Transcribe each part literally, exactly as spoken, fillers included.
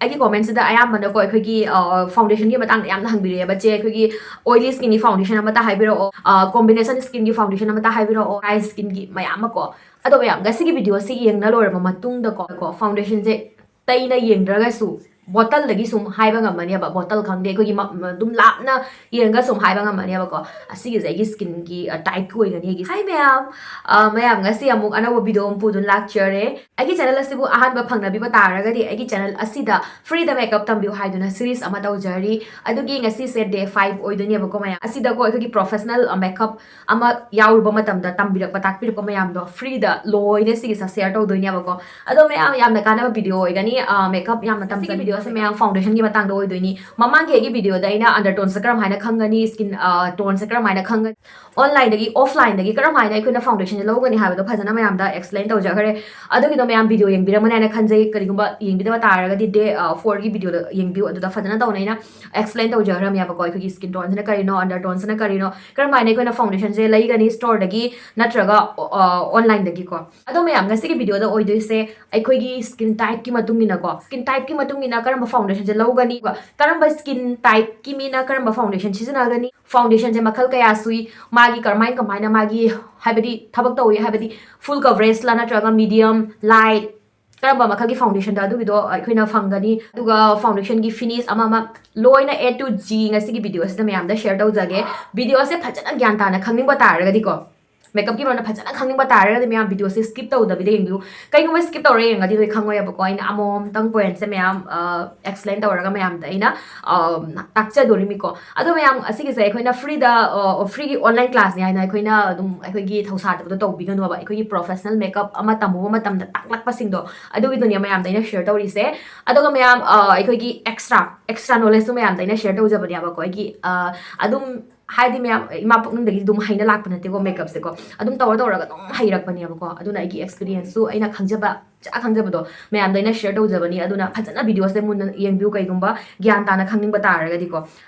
ꯑꯩꯒꯤ comment ꯁꯤꯗ ꯑꯌꯥꯝꯕꯅꯀꯣ ꯑꯩꯈꯣꯏꯒꯤ foundation ꯒꯤ ꯃꯇꯥꯡꯗ ꯌꯥꯝꯅ ꯍꯪꯕꯤꯔꯛꯑꯦꯕ, "ꯆꯦ, ꯑꯩꯈꯣꯏꯒꯤ oily skin ꯒꯤ foundation ꯑꯃꯇ ꯍꯥꯏꯕꯤꯔꯛꯑꯣ, combination skin ꯒꯤ foundation ꯑꯃꯇ ꯍꯥꯏꯕꯤꯔꯛꯑꯣ, dry skin ꯒꯤ", ꯃꯌꯥꯝ ꯑꯃ ꯀꯣ꯫ ꯑꯗꯣ ꯃꯌꯥꯝ, ꯉꯁꯤꯒꯤ video ꯁꯤ ꯌꯦꯡꯅ ꯂꯣꯏꯔꯕ ꯃꯇꯨꯡꯗꯀꯣ, ꯀꯣ, foundation ꯁꯦ ꯇꯩꯅ ꯌꯦꯡꯗ꯭ꯔꯒꯁꯨ bottle ꯗꯒꯤ ꯁꯨꯝ ꯍꯥꯏꯕ ꯉꯝꯃꯅꯦꯕ, bottle ꯈꯪꯗꯦ, ꯑꯩꯈꯣꯏꯒꯤ ꯃ-, ꯃ-, ꯑꯗꯨꯝ ꯂꯥꯞꯅ ꯌꯦꯡꯉꯒ ꯁꯨꯝ ꯍꯥꯏꯕ ꯉꯝꯃꯅꯦꯕꯀꯣ꯫ ꯑꯁꯤꯒꯤꯁꯦ ꯑꯩꯒꯤ skin ꯒꯤ type ꯀꯤ ꯑꯣꯏꯒꯅꯤ ꯑꯩꯒꯤ꯫ Hi ꯃꯌꯥꯝ, ꯑ, ꯃꯌꯥꯝ, ꯉꯁꯤ ꯑꯃꯨꯛ ꯑꯅꯧꯕ video ꯑꯃ ꯄꯨꯗꯨꯅ ꯂꯥꯛꯆꯔꯦ꯫ ꯑꯩꯒꯤ channel ꯑꯁꯤꯕꯨ ꯑꯍꯥꯟꯕ ꯐꯪꯅꯕꯤꯕ ꯇꯥꯔꯒꯗꯤ ꯑꯩꯒꯤ channel ꯑꯁꯤꯗ free ꯗ makeup ꯇꯝꯕꯤꯌꯨ ꯍꯥꯏꯗꯨꯅ series ꯑꯃ ꯇꯧꯖꯔꯤ꯫ ꯑꯗꯨꯒꯤ ꯉꯁꯤꯁꯦ day five ꯑꯣꯏꯗꯣꯏꯅꯦꯕꯀꯣ ꯃꯌꯥꯝ꯫ ꯑꯁꯤꯗꯀꯣ ꯑꯩꯈꯣꯏꯒꯤ professional makeup ꯑꯃ ꯌꯥꯎꯔꯨꯕ ꯃꯇꯝꯗ ꯇꯝꯕꯤꯔꯛꯄ, ꯇꯥꯛꯄꯤꯔꯛꯄ ꯃꯌꯥꯝꯗꯣ free ꯗ ꯂꯣꯏꯅ ꯁꯤꯒꯤꯁꯦ share ꯇꯧꯗꯣꯏꯅꯦꯕꯀꯣ꯫ ꯑꯗꯣ ꯃꯌꯥꯝ, ꯌꯥꯝꯅ ꯀꯥꯟꯅꯕ video ꯑꯣꯏꯒꯅꯤ꯫ ꯑ, makeup ꯌꯥꯝꯅ ꯇꯝꯖꯅꯤꯡꯕ video ꯁꯦ ꯃꯌꯥꯝ foundation ꯒꯤ ꯃꯇꯥꯡꯗ ꯑꯣꯏꯗꯣꯏꯅꯤ꯫ ꯃꯃꯥꯡꯒꯤ ꯑꯩꯒꯤ video ꯗ ꯑꯩꯅ undertone ꯁꯦ ꯀꯔꯝ ꯍꯥꯏꯅ ꯈꯪꯒꯅꯤ, skin, ꯑ, tone ꯁꯦ ꯀꯔꯝ ꯍꯥꯏꯅ ꯈꯪꯒꯅꯤ, online ꯗꯒꯤ offline ꯗꯒꯤ ꯀꯔꯝ ꯍꯥꯏꯅ ꯑꯩꯈꯣꯏꯅ foundation ꯁꯦ ꯂꯧꯒꯅꯤ ꯍꯥꯏꯕꯗꯣ ꯐꯖꯅ ꯃꯌꯥꯝꯗ explain ꯇꯧꯖꯈ꯭ꯔꯦ꯫ ꯑꯗꯨꯒꯤꯗꯣ ꯃꯌꯥꯝ video ꯌꯦꯡꯕꯤꯔꯝꯃꯅꯤ ꯍꯥꯏꯅ ꯈꯟꯖꯩ꯫ ꯀꯔꯤꯒꯨꯝꯕ ꯌꯦꯡꯕꯤꯗꯕ ꯇꯥꯔꯒꯗꯤ day, ꯑ, four ꯒꯤ video ꯗ ꯌꯦꯡꯕꯤꯌꯨ, ꯑꯗꯨꯗ ꯐꯖꯅ ꯇꯧꯅ ꯑꯩꯅ explain ꯇꯧꯖꯈ꯭ꯔꯕꯅꯦꯕꯀꯣ꯫ ꯑꯩꯈꯣꯏꯒꯤ skin tone ꯁꯤꯅ ꯀꯔꯤꯅꯣ, undertone ꯁꯤꯅ ꯀꯔꯤꯅꯣ, ꯀꯔꯝ ꯍꯥꯏꯅ ꯑꯩꯈꯣꯏꯅ foundation ꯁꯦ ꯂꯩꯒꯅꯤ store ꯗꯒꯤ ꯅꯠꯇ꯭ꯔꯒ, ꯑ, online ꯗꯒꯤꯀꯣ꯫ ꯑꯗꯣ ꯃꯌꯥꯝ, ꯉꯁꯤꯒꯤ video ꯗ ꯑꯣꯏꯗꯣꯏꯁꯦ ꯑꯩꯈꯣꯏꯒꯤ skin type ꯀꯤ ꯃꯇꯨꯡ ꯏꯟꯅꯀꯣ, skin type ꯀꯤ ꯃꯇꯨꯡ ꯏꯟꯅ ꯀꯔꯝꯕ foundation ꯁꯦ ꯂꯧꯒꯅꯤ, ꯀꯔꯝꯕ skin type ꯀꯤ ꯃꯤꯅ ꯀꯔꯝꯕ foundation ꯁꯤꯖꯤꯟꯅꯒꯅꯤ, foundation ꯁꯦ ꯃꯈꯜ ꯀꯌꯥ ꯁꯨꯏ, ꯃꯥꯒꯤ ꯀꯔꯝꯍꯥꯏ ꯀꯃꯥꯏꯅ ꯃꯥꯒꯤ, ꯍꯥꯏꯕꯗꯤ ꯊꯕꯛ ꯇꯧꯏ, ꯍꯥꯏꯕꯗꯤ full coverage ꯂ ꯅꯠꯇ꯭ꯔꯒ medium, light, ꯀꯔꯝꯕ ꯃꯈꯜꯒꯤ foundation ꯗ ꯑꯗꯨꯒꯤꯗꯣ ꯑꯩꯈꯣꯏꯅ ꯐꯪꯒꯅꯤ꯫ ꯑꯗꯨꯒ foundation ꯒꯤ finish ꯑꯃ ꯑꯃ ꯂꯣꯏꯅ A to Z ꯉꯁꯤꯒꯤ video ꯑꯁꯤꯗ ꯃꯌꯥꯝꯗ share ꯇꯧꯖꯒꯦ꯫ Video ꯑꯁꯦ ꯐꯖꯅ ꯒ꯭ꯌꯥꯟ ꯇꯥꯅ ꯈꯪꯅꯤꯡꯕ ꯇꯥꯔꯒꯗꯤꯀꯣ, makeup ꯀꯤ ꯃꯔꯝꯗ ꯐꯖꯅ ꯈꯪꯅꯤꯡꯕ ꯇꯥꯔꯒꯗꯤ ꯃꯌꯥꯝ video ꯁꯦ skip ꯇꯧꯗꯕꯤꯗ ꯌꯦꯡꯕꯤꯌꯨ꯫ ꯀꯩꯒꯨꯝꯕ skip ꯇꯧꯔ ꯌꯦꯡꯉꯗꯤ ꯅꯣꯏ ꯈꯪꯉꯣꯏꯕꯀꯣ꯫ ꯑꯩꯅ ꯑꯃꯃꯝꯇꯪ point ꯁꯦ ꯃꯌꯥꯝ, ꯑ, explain ꯇꯧꯔꯒ ꯃꯌꯥꯝꯗ ꯑꯩꯅ, ꯑ, ꯇꯥꯛꯆꯗꯣꯔꯤꯃꯤꯀꯣ꯫ ꯑꯗꯣ ꯃꯌꯥꯝ, ꯑꯁꯤꯒꯤꯁꯦ ꯑꯩꯈꯣꯏꯅ free ꯗ, ꯑ, free ꯒꯤ online class ꯅꯦ ꯍꯥꯏꯅ ꯑꯩꯈꯣꯏꯅ ꯑꯗꯨꯝ ꯑꯩꯈꯣꯏꯒꯤ ꯊꯧꯁꯥꯗꯕꯗꯣ ꯇꯧꯕꯤꯒꯅꯣꯕ꯫ ꯑꯩꯈꯣꯏꯒꯤ professional makeup ꯑꯃ ꯇꯝꯃꯨꯕ ꯃꯇꯝꯗ ꯇꯥꯛꯂꯛꯄꯁꯤꯡꯗꯣ ꯑꯗꯨꯒꯤꯗꯨꯅꯦ ꯃꯌꯥꯝꯗ ꯑꯩꯅ share ꯇꯧꯔꯤꯁꯦ꯫ ꯑꯗꯨꯒ ꯃꯌꯥꯝ, ꯑ, ꯑꯩꯈꯣꯏꯒꯤ extra, extra knowledge ꯁꯨ ꯃꯌꯥꯝꯗ ꯑꯩꯅ share ꯇꯧꯖꯕꯅꯦꯕꯀꯣ꯫ ꯑꯩꯒꯤ, ꯑ, ꯑꯗꯨꯝ ꯍꯥꯏꯗꯤ ꯃꯌꯥꯝ, ꯏꯃꯥ ꯄꯨꯛꯅꯨꯡꯗꯒꯤ ꯑꯗꯨꯝ ꯍꯩꯅ ꯂꯥꯛꯄ ꯅꯠꯇꯦꯀꯣ makeup ꯁꯦꯀꯣ꯫ ꯑꯗꯨꯝ ꯇꯧꯔ ꯇꯧꯔꯒ ꯑꯗꯨꯝ ꯍꯩꯔꯛꯄꯅꯦꯕꯀꯣ꯫ ꯑꯗꯨꯅ ꯑꯩꯒꯤ experience ꯁꯨ, ꯑꯩꯅ ꯈꯪꯖꯕ, ꯆꯥ ꯈꯪꯖꯕꯗꯣ ꯃꯌꯥꯝꯗ ꯑꯩꯅ share ꯇꯧꯖꯕꯅꯤ꯫ ꯑꯗꯨꯅ ꯐꯖꯅ video ꯁꯦ ꯃꯨꯟꯅ ꯌꯦꯡꯕꯤꯌꯨ, ꯀꯩꯒꯨꯝꯕ ꯒ꯭ꯌꯥꯟ ꯇꯥꯅ ꯈꯪꯅꯤꯡꯕ ꯇꯥꯔꯒꯗꯤꯀꯣ꯫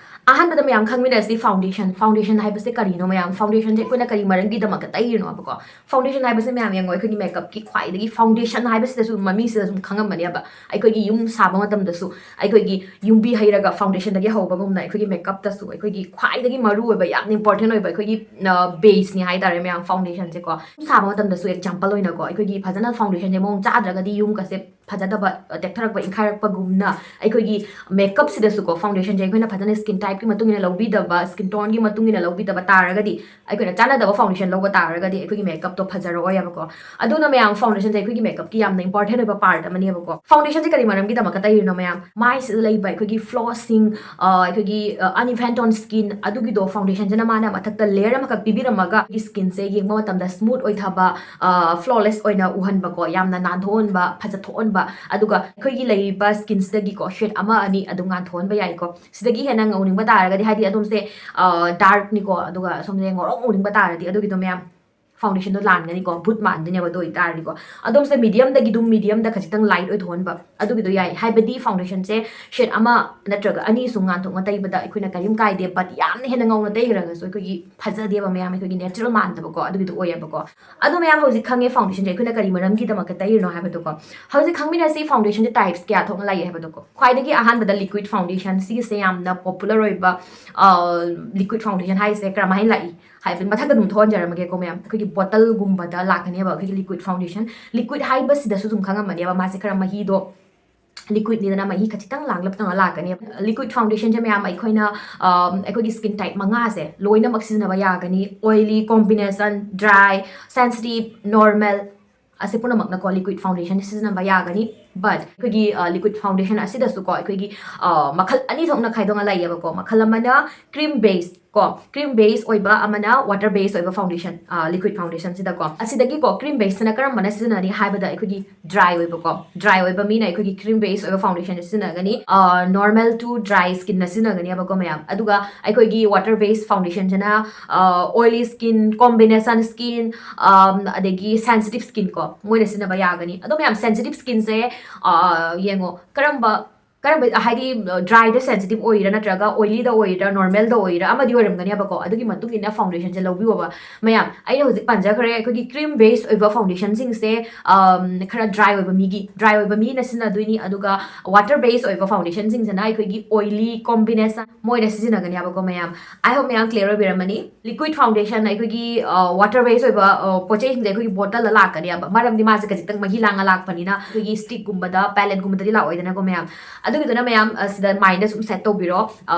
ꯑꯍꯥꯟꯕꯗ ꯃꯌꯥꯝ ꯈꯪꯃꯤꯟꯅꯁꯤ foundation꯫ Foundation ꯍꯥꯏꯕꯁꯦ ꯀꯔꯤꯅꯣ ꯃꯌꯥꯝ? Foundation ꯁꯦ ꯑꯩꯈꯣꯏꯅ ꯀꯔꯤ ꯃꯔꯝꯒꯤꯗꯃꯛꯇ ꯇꯩꯔꯤꯅꯣꯕꯀꯣ? Foundation ꯍꯥꯏꯕꯁꯦ ꯃꯌꯥꯝ ꯌꯦꯡꯉꯣ, ꯑꯩꯈꯣꯏꯒꯤ makeup ꯀꯤ ꯈ꯭ꯋꯥꯏꯗꯒꯤ foundation ꯍꯥꯏꯕꯁꯤꯗꯁꯨ, ꯃꯃꯤꯡꯁꯤꯗ ꯁꯨꯝ ꯈꯪꯉꯝꯃꯅꯦꯕ, ꯑꯩꯈꯣꯏꯒꯤ ꯌꯨꯝ ꯁꯥꯕ ꯃꯇꯝꯗꯁꯨ ꯑꯩꯈꯣꯏꯒꯤ ꯌꯨꯝꯕꯤ ꯍꯩꯔꯒ foundation ꯗꯒꯤ ꯍꯧꯕꯒꯨꯝꯅ ꯑꯩꯈꯣꯏꯒꯤ makeup ꯇꯁꯨ ꯑꯩꯈꯣꯏꯒꯤ ꯈ꯭ꯋꯥꯏꯗꯒꯤ ꯃꯔꯨ ꯑꯣꯏꯕ, ꯌꯥꯝꯅ important ꯑꯣꯏꯕ ꯑꯩꯈꯣꯏꯒꯤ, ꯑ, base ꯅꯤ ꯍꯥꯏꯇꯥꯔꯦ ꯃꯌꯥꯝ, foundation ꯁꯦꯀꯣ꯫ ꯌꯨꯝ ꯁꯥꯕ ꯃꯇꯝꯗꯁꯨ example ꯑꯣꯏꯅꯀꯣ, ꯑꯩꯈꯣꯏꯒꯤ ꯐꯖꯅ foundation ꯁꯦ ꯃꯑꯣꯡ ꯆꯥꯗ꯭ꯔꯒꯗꯤ ꯌꯨꯝꯒꯁꯦ ꯐꯖꯗꯕ, ꯑ, ꯇꯦꯛꯊꯔꯛꯄ, ꯏꯟꯈꯥꯏꯔꯛꯄꯒꯨꯝꯅ ꯑꯩꯈꯣꯏꯒꯤ makeup ꯁꯤꯗꯁꯨꯀꯣ, foundation ꯁꯦ ꯑꯩꯈꯣꯏꯅ ꯐꯖꯅ skin type ꯀꯤ ꯃꯇꯨꯡ ꯏꯟꯅ ꯂꯧꯕꯤꯗꯕ, skin tone ꯒꯤ ꯃꯇꯨꯡ ꯏꯟꯅ ꯂꯧꯕꯤꯗꯕ ꯇꯥꯔꯒꯗꯤ, ꯑꯩꯈꯣꯏꯅ ꯆꯥꯟꯅꯗꯕ foundation ꯂꯧꯕ ꯇꯥꯔꯒꯗꯤ ꯑꯩꯈꯣꯏꯒꯤ makeup ꯇꯣ ꯐꯖꯔꯛꯑꯣꯏꯕꯀꯣ꯫ ꯑꯗꯨꯅ ꯃꯌꯥꯝ, foundation ꯁꯦ ꯑꯩꯈꯣꯏꯒꯤ makeup ꯀꯤ ꯌꯥꯝꯅ important ꯑꯣꯏꯕ part ꯑꯃꯅꯦꯕꯀꯣ꯫ Foundation ꯁꯦ ꯀꯔꯤ ꯃꯔꯝꯒꯤꯗꯃꯛꯇ ꯇꯩꯔꯤꯅꯣ ꯃꯌꯥꯝ? ꯃꯥꯏꯁꯤꯗ ꯂꯩꯕ ꯑꯩꯈꯣꯏꯒꯤ flaws ꯁꯤꯡ, ꯑ, ꯑꯩꯈꯣꯏꯒꯤ, ꯑ, uneven tone skin, ꯑꯗꯨꯒꯤꯗꯣ foundation ꯁꯤꯅ ꯃꯥꯅ ꯃꯊꯛꯇ layer ꯑꯃꯈꯛ ꯄꯤꯕꯤꯔꯝꯃꯒ ꯑꯩꯈꯣꯏꯒꯤ skin ꯁꯦ ꯌꯦꯡꯕ ꯃꯇꯝꯗ smooth ꯑꯣꯏꯊꯕ, ꯑ, flawless ꯑꯣꯏꯅ ꯎꯍꯟꯕꯀꯣ, ꯌꯥꯝꯅ ꯅꯥꯟꯊꯣꯛꯍꯟꯕ, ꯐꯖꯊꯣꯛꯍꯟꯕ, ꯑꯗꯨꯒ ꯑꯩꯈꯣꯏꯒꯤ ꯂꯩꯔꯤꯕ skin ꯁꯤꯗꯒꯤꯀꯣ shade ꯑꯃ ꯑꯅꯤ ꯑꯗꯨꯝ ꯉꯥꯟꯊꯣꯛꯍꯟꯕ ꯌꯥꯏꯀꯣ꯫ ꯁꯤꯗꯒꯤ ꯍꯦꯟꯅ ꯉꯧꯅꯤꯡꯕ ꯇꯥꯔꯒꯗꯤ, ꯍꯥꯏꯗꯤ ꯑꯗꯣꯝꯁꯦ, ꯑ, dark ꯅꯤꯀꯣ, ꯑꯗꯨꯒ ꯁꯣꯝꯁꯦ ꯉꯧꯔꯣꯛ ꯉꯧꯅꯤꯡꯕ ꯇꯥꯔꯗꯤ ꯑꯗꯨꯒꯤꯗꯣ ꯃꯌꯥꯝ foundation ꯗꯣ ꯂꯥꯟꯒꯅꯤꯀꯣ, ꯚꯨꯠ ꯃꯥꯟꯗꯣꯏꯅꯦꯕ꯫ ꯑꯗꯨ ꯑꯣꯏꯇꯥꯔꯗꯤꯀꯣ, ꯑꯗꯣꯝꯁꯦ medium ꯗꯒꯤ ꯑꯗꯨꯝ medium ꯗ ꯈꯖꯤꯛꯇꯪ light ꯑꯣꯏꯊꯣꯛꯍꯟꯕ, ꯑꯗꯨꯒꯤꯗꯣ ꯌꯥꯏ꯫ ꯍꯥꯏꯕꯗꯤ foundation ꯁꯦ shade ꯑꯃ ꯅꯠꯇ꯭ꯔꯒ ꯑꯅꯤ ꯁꯨꯝ ꯉꯥꯟꯊꯣꯛꯅ ꯇꯩꯕꯗ ꯑꯩꯈꯣꯏꯅ ꯀꯔꯤꯝ ꯀꯥꯏꯗꯦ, but ꯌꯥꯝꯅ ꯍꯦꯟꯅ ꯉꯧꯅ ꯇꯩꯈ꯭ꯔꯒꯁꯨ ꯑꯩꯈꯣꯏꯒꯤ ꯐꯖꯗꯦꯕ ꯃꯌꯥꯝ, ꯑꯩꯈꯣꯏꯒꯤ natural ꯃꯥꯟꯗꯕꯀꯣ, ꯑꯗꯨꯒꯤꯗꯣ ꯑꯣꯏꯌꯦꯕꯀꯣ꯫ ꯑꯗꯣ ꯃꯌꯥꯝ, ꯍꯧꯖꯤꯛ ꯈꯪꯉꯦ foundation ꯁꯦ ꯑꯩꯈꯣꯏꯅ ꯀꯔꯤ ꯃꯔꯝꯒꯤꯗꯃꯛꯇ ꯇꯩꯔꯤꯅꯣ ꯍꯥꯏꯕꯗꯣꯀꯣ꯫ ꯍꯧꯖꯤꯛ ꯈꯪꯃꯤꯟꯅꯁꯤ foundation ꯁꯦ types ꯀꯌꯥ ꯊꯣꯛꯅ ꯂꯩ ꯍꯥꯏꯕꯗꯣꯀꯣ꯫ ꯈ꯭ꯋꯥꯏꯗꯒꯤ ꯑꯍꯥꯟꯕꯗ liquid foundation, ꯁꯤꯒꯤꯁꯦ ꯌꯥꯝꯅ popular ꯑꯣꯏꯕ, ꯑ, liquid foundation ꯍꯥꯏꯁꯦ ꯀꯔꯝꯍꯥꯏꯅ ꯂꯥꯛꯏ ꯍꯥꯏꯕꯗꯤ, ꯃꯊꯛꯇ ꯑꯗꯨꯝ ꯊꯣꯛꯍꯟꯖꯔꯝꯃꯒꯦꯀꯣ ꯃꯌꯥꯝ꯫ ꯑꯩꯈꯣꯏꯒꯤ bottle ꯒꯨꯝꯕꯗ ꯂꯥꯛꯀꯅꯦꯕ ꯑꯩꯈꯣꯏꯒꯤ liquid foundation꯫ Liquid ꯍꯥꯏꯕꯁꯤꯗꯁꯨ ꯑꯗꯨꯝ ꯈꯪꯉꯝꯃꯅꯦꯕ, ꯃꯥꯁꯦ ꯈꯔ ꯃꯍꯤꯗꯣ liquid ꯅꯤꯗꯅ, ꯃꯍꯤ ꯈꯖꯤꯛꯇꯪ ꯂꯥꯡꯂꯞ ꯇꯧꯔ ꯂꯥꯛꯀꯅꯦꯕ꯫ Liquid foundation ꯁꯦ ꯃꯌꯥꯝ ꯑꯩꯈꯣꯏꯅ, ꯑꯝ, ꯑꯩꯈꯣꯏꯒꯤ skin type ꯃꯉꯥꯁꯦ ꯂꯣꯏꯅꯃꯛ ꯁꯤꯖꯤꯟꯅꯕ ꯌꯥꯒꯅꯤ: oily, combination, dry, sensitive, normal, ꯑꯁꯤ ꯄꯨꯝꯅꯃꯛꯅꯀꯣ liquid foundation ꯁꯤꯖꯤꯟꯅꯕ ꯌꯥꯒꯅꯤ꯫ But ꯑꯩꯈꯣꯏꯒꯤ, ꯑ, liquid foundation ꯑꯁꯤꯗꯁꯨꯀꯣ ꯑꯩꯈꯣꯏꯒꯤ, ꯑ, ꯃꯈꯜ ꯑꯅꯤ ꯊꯣꯛꯅ ꯈꯥꯏꯗꯣꯛꯅ ꯂꯩꯌꯦꯕꯀꯣ꯫ ꯃꯈꯜ ꯑꯃꯅ cream base ꯀꯣ, cream base ꯑꯣꯏꯕ, ꯑꯃꯅ water base ꯑꯣꯏꯕ foundation, ꯑ, liquid foundation ꯁꯤꯗꯀꯣ꯫ ꯑꯁꯤꯗꯒꯤꯀꯣ cream base ꯁꯤꯅ ꯀꯔꯝꯕꯅ ꯁꯤꯖꯤꯟꯅꯅꯤ ꯍꯥꯏꯕꯗ, ꯑꯩꯈꯣꯏꯒꯤ dry ꯑꯣꯏꯕꯀꯣ, dry ꯑꯣꯏꯕ ꯃꯤꯅ ꯑꯩꯈꯣꯏꯒꯤ cream base ꯑꯣꯏꯕ foundation ꯁꯤꯖꯤꯟꯅꯒꯅꯤ꯫ ꯑ, normal to dry skin ꯅ ꯁꯤꯖꯤꯟꯅꯒꯅꯦꯕꯀꯣ ꯃꯌꯥꯝ꯫ ꯑꯗꯨꯒ ꯑꯩꯈꯣꯏꯒꯤ water base foundation ꯁꯤꯅ, ꯑ, oily skin, combination skin, ꯑꯝ, ꯑꯗꯒꯤ sensitive skin ꯀꯣ, ꯃꯣꯏꯅ ꯁꯤꯖꯤꯟꯅꯕ ꯌꯥꯒꯅꯤ꯫ ꯑꯗꯣ ꯃꯌꯥꯝ, sensitive skin ꯁꯦ, ꯑ, ꯌꯦꯡꯉꯣ, ꯀꯔꯝꯕ ꯀꯔꯝꯕ, ꯍꯥꯏꯗꯤ, ꯗ꯭ꯔꯥꯏꯗ ꯁꯦꯟꯁꯤꯇꯤꯞ ꯑꯣꯏꯔꯤꯔꯥ ꯅꯠꯇ꯭ꯔꯒ ꯑꯣꯏꯂꯤꯗ ꯑꯣꯏꯔꯤꯔꯥ, ꯅꯣꯔꯃꯦꯜꯗ ꯑꯣꯏꯔꯤꯔꯥ, ꯑꯃꯗꯤ ꯑꯣꯏꯔꯝꯒꯅꯦꯕꯀꯣ꯫ ꯑꯗꯨꯒꯤ ꯃꯇꯨꯡ ꯏꯟꯅ ꯐꯥꯎꯟꯗꯦꯁꯟꯁꯦ ꯂꯧꯕꯤꯌꯣꯕ꯫ ꯃꯌꯥꯝ, ꯑꯩꯅ ꯍꯧꯖꯤꯛ ꯄꯟꯖꯈ꯭ꯔꯦ, ꯑꯩꯈꯣꯏꯒꯤ ꯀ꯭ꯔꯤꯝ ꯕꯦꯁ ꯑꯣꯏꯕ ꯐꯥꯎꯟꯗꯦꯁꯟꯁꯤꯡꯁꯦ, ꯑꯝ, ꯈꯔ ꯗ꯭ꯔꯥꯏ ꯑꯣꯏꯕ ꯃꯤꯒꯤ, ꯗ꯭ꯔꯥꯏ ꯑꯣꯏꯕ ꯃꯤꯅ ꯁꯤꯖꯤꯟꯅꯗꯣꯏꯅꯤ꯫ ꯑꯗꯨꯒ ꯋꯥꯇꯔ ꯕꯦꯁ ꯑꯣꯏꯕ ꯐꯥꯎꯟꯗꯦꯁꯟꯁꯤꯡꯁꯤꯅ ꯑꯩꯈꯣꯏꯒꯤ ꯑꯣꯏꯂꯤ ꯀꯣꯝꯕꯤꯅꯦꯁꯟ ꯃꯣꯏꯅ ꯁꯤꯖꯤꯟꯅꯒꯅꯦꯕꯀꯣ ꯃꯌꯥꯝ꯫ I hope ꯃꯌꯥꯝ ꯀ꯭ꯂꯤꯌꯔ ꯑꯣꯏꯕꯤꯔꯝꯃꯅꯤ꯫ ꯂꯤꯀ꯭ꯋꯤꯠ ꯐꯥꯎꯟꯗꯦꯁꯟ ꯑꯩꯈꯣꯏꯒꯤ, ꯑ, ꯋꯥꯇꯔ ꯕꯦꯁ ꯑꯣꯏꯕ, ꯑ, ꯄꯣꯠ ꯆꯩꯁꯤꯡꯁꯦ ꯑꯩꯈꯣꯏꯒꯤ ꯕꯣꯇꯜꯗ ꯂꯥꯛꯀꯅꯦꯕ, ꯃꯔꯝꯗꯤ ꯃꯥꯁꯦ ꯈꯖꯤꯛꯇꯪ ꯃꯍꯤ ꯂꯥꯡꯉ ꯂꯥꯛꯄꯅꯤꯅ꯫ ꯑꯩꯈꯣꯏꯒꯤ ꯁ꯭ꯇꯤꯛꯀꯨꯝꯕꯗ, ꯄꯦꯂꯦꯠꯀꯨꯝꯕꯗꯗꯤ ꯂꯥꯛꯑꯣꯏꯗꯅꯀꯣ ꯃꯌꯥꯝ꯫ ꯑꯗꯨꯒꯤꯗꯨꯅ ꯃꯌꯥꯝ, ꯑ, ꯁꯤꯗ ꯃꯥꯏꯟꯗ ꯁꯨꯝ ꯁꯦꯠ ꯇꯧꯕꯤꯔꯣ꯫ ꯑ,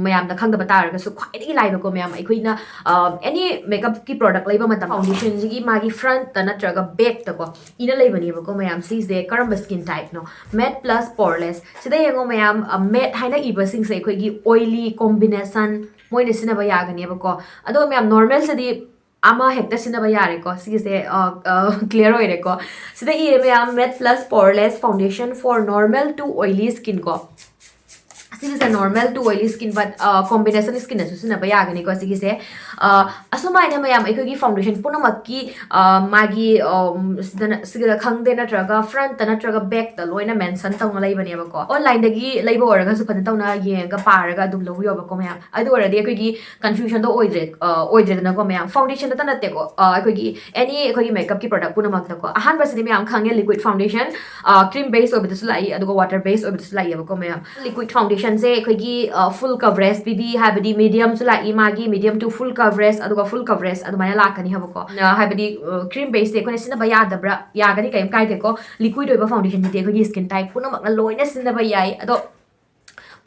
ꯃꯌꯥꯝꯅ ꯈꯪꯗꯕ ꯇꯥꯔꯒꯁꯨ ꯈ꯭ꯋꯥꯏꯗꯒꯤ ꯂꯥꯏꯕꯀꯣ ꯃꯌꯥꯝ, ꯑꯩꯈꯣꯏꯅ, ꯑ, ꯑꯦꯅꯤ ꯃꯦꯀꯞꯀꯤ ꯄ꯭ꯔꯣꯗꯛ ꯂꯩꯕ ꯃꯇꯝ ꯐꯥꯎꯟꯗꯦꯁꯟꯁꯤꯒꯤ ꯃꯥꯒꯤ ꯐ꯭ꯔꯟꯠꯇ ꯅꯠꯇ꯭ꯔꯒ ꯕꯦꯛꯇꯀꯣ ꯏꯅ ꯂꯩꯕꯅꯦꯕꯀꯣ ꯃꯌꯥꯝ꯫ ꯁꯤꯁꯦ ꯀꯔꯝꯕ ꯁ꯭ꯀꯤꯟ ꯇꯥꯏꯞꯅꯣ? ꯃꯦꯠ ꯄ꯭ꯂꯁ ꯄꯣꯔꯂꯦꯁ꯫ ꯁꯤꯗ ꯌꯦꯡꯉꯣ ꯃꯌꯥꯝ, ꯑ, ꯃꯦꯠ ꯍꯥꯏꯅ ꯏꯕꯁꯤꯡꯁꯦ ꯑꯩꯈꯣꯏꯒꯤ ꯑꯣꯏꯂꯤ ꯀꯣꯝꯕꯤꯅꯦꯁꯟ ꯃꯣꯏꯅ ꯁꯤꯖꯤꯟꯅꯕ ꯌꯥꯒꯅꯦꯕꯀꯣ꯫ ꯑꯗꯣ ꯃꯌꯥꯝ, ꯅꯣꯔꯃꯦꯜꯁꯤꯗꯤ ꯑꯃ ꯍꯦꯛꯇ ꯁꯤꯖꯤꯟꯅꯕ ꯌꯥꯔꯦꯀꯣ꯫ ꯁꯤꯒꯤꯁꯦ, ꯑ, ꯑ, ꯀ꯭ꯂꯤꯌꯔ ꯑꯣꯏꯔꯦꯀꯣ꯫ ꯁꯤꯗ ꯏꯔꯦ ꯃꯌꯥꯝ, matte plus poreless foundation for normal to oily skin ꯀꯣ꯫ ꯁꯤꯒꯤꯁꯦ normal to oily skin, but, uh, combination ꯁ꯭ꯀꯤꯟꯗꯁꯨ ꯁꯤꯖꯤꯟꯅꯕ ꯌꯥꯒꯅꯤꯀꯣ ꯁꯤꯒꯤꯁꯦ꯫ ꯑ, ꯑꯁꯨꯃꯥꯏꯅ ꯃꯌꯥꯝ, ꯑꯩꯈꯣꯏꯒꯤ ꯐꯥꯎꯟꯗꯦꯁꯟ ꯄꯨꯝꯅꯃꯛꯀꯤ, ꯑ, ꯃꯥꯒꯤ, ꯑ, ꯁꯤꯗꯅ, ꯁꯤꯗ ꯈꯪꯗꯦ, ꯅꯠꯇ꯭ꯔꯒ ꯐ꯭ꯔꯟꯠꯇ ꯅꯠꯇ꯭ꯔꯒ ꯕꯦꯛꯇ ꯂꯣꯏꯅ ꯃꯦꯟꯁꯟ ꯇꯧꯅ ꯂꯩꯕꯅꯦꯕꯀꯣ꯫ ꯑꯣꯟꯂꯥꯏꯟꯗꯒꯤ ꯂꯩꯕ ꯑꯣꯏꯔꯒꯁꯨ ꯐꯖꯅ ꯇꯧꯅ ꯌꯦꯡꯉꯒ ꯄꯥꯔꯒ ꯑꯗꯨꯝ ꯂꯧꯕꯤꯌꯣꯕꯀꯣ ꯃꯌꯥꯝ꯫ ꯑꯗꯨ ꯑꯣꯏꯔꯗꯤ ꯑꯩꯈꯣꯏꯒꯤ ꯀꯟꯐ꯭ꯌꯨꯖꯟꯗꯣ ꯑꯣꯏꯗ꯭ꯔꯦ, ꯑ, ꯑꯣꯏꯗ꯭ꯔꯦꯗꯅꯀꯣ ꯃꯌꯥꯝ꯫ ꯐꯥꯎꯟꯗꯦꯁꯟꯗꯇ ꯅꯠꯇꯦꯀꯣ, ꯑ, ꯑꯩꯈꯣꯏꯒꯤ ꯑꯦꯅꯤ ꯑꯩꯈꯣꯏꯒꯤ ꯃꯦꯀꯞꯀꯤ ꯄ꯭ꯔꯣꯗꯛ ꯄꯨꯝꯅꯃꯛꯇꯀꯣ꯫ ꯑꯍꯥꯟꯕꯁꯤꯗꯤ ꯃꯌꯥꯝ ꯈꯪꯉꯦ, ꯂꯤꯀ꯭ꯋꯤꯠ ꯐꯥꯎꯟꯗꯦꯁꯟ, ꯑ, ꯀ꯭ꯔꯤꯝ ꯕꯦꯁ ꯑꯣꯏꯕꯗꯁꯨ ꯂꯥꯛꯏ, ꯑꯗꯨꯒ ꯋꯥꯇꯔ ꯕꯦꯁ ꯑꯣꯏꯕꯗꯁꯨ ꯂꯥꯛꯏꯑꯕꯀꯣ ꯃꯌꯥꯝ꯫ ꯂꯤꯀ꯭ꯋꯤꯠ ꯐꯥꯎꯟꯗꯦꯁꯟꯁꯦ ꯑꯩꯈꯣꯏꯒꯤ, ꯑ, ꯐꯨꯜ ꯀꯚꯔꯦꯖ ꯄꯤꯕꯤ, ꯍꯥꯏꯕꯗꯤ ꯃꯤꯗꯤꯌꯝꯁꯨ ꯂꯥꯛꯏ, ꯃꯥꯒꯤ ꯃꯤꯗꯤꯌꯝ ꯇꯨ ꯐꯨꯜ ꯀꯚꯔꯦꯖ, ꯑꯗꯨꯒ ꯐꯨꯜ ꯀꯚꯔꯦꯖ ꯑꯗꯨꯃꯥꯏꯅ ꯂꯥꯛꯀꯅꯤ ꯍꯥꯏꯕꯀꯣ꯫ ꯑ, ꯍꯥꯏꯕꯗꯤ, ꯑ, ꯀ꯭ꯔꯤꯝ ꯕꯦꯁꯁꯦ ꯑꯩꯈꯣꯏꯅ ꯁꯤꯖꯤꯟꯅꯕ ꯌꯥꯗꯕ꯭ꯔꯥ? ꯌꯥꯒꯅꯤ, ꯀꯔꯤꯝ ꯀꯥꯏꯗꯦꯀꯣ꯫ ꯂꯤꯀ꯭ꯋꯤꯠ ꯑꯣꯏꯕ ꯐꯥꯎꯟꯗꯦꯁꯟꯁꯤꯗꯤ ꯑꯩꯈꯣꯏꯒꯤ ꯁ꯭ꯀꯤꯟ ꯇꯥꯏꯞ ꯄꯨꯝꯅꯃꯛꯅ ꯂꯣꯏꯅ ꯁꯤꯖꯤꯟꯅꯕ ꯌꯥꯏ꯫ ꯑꯗꯣ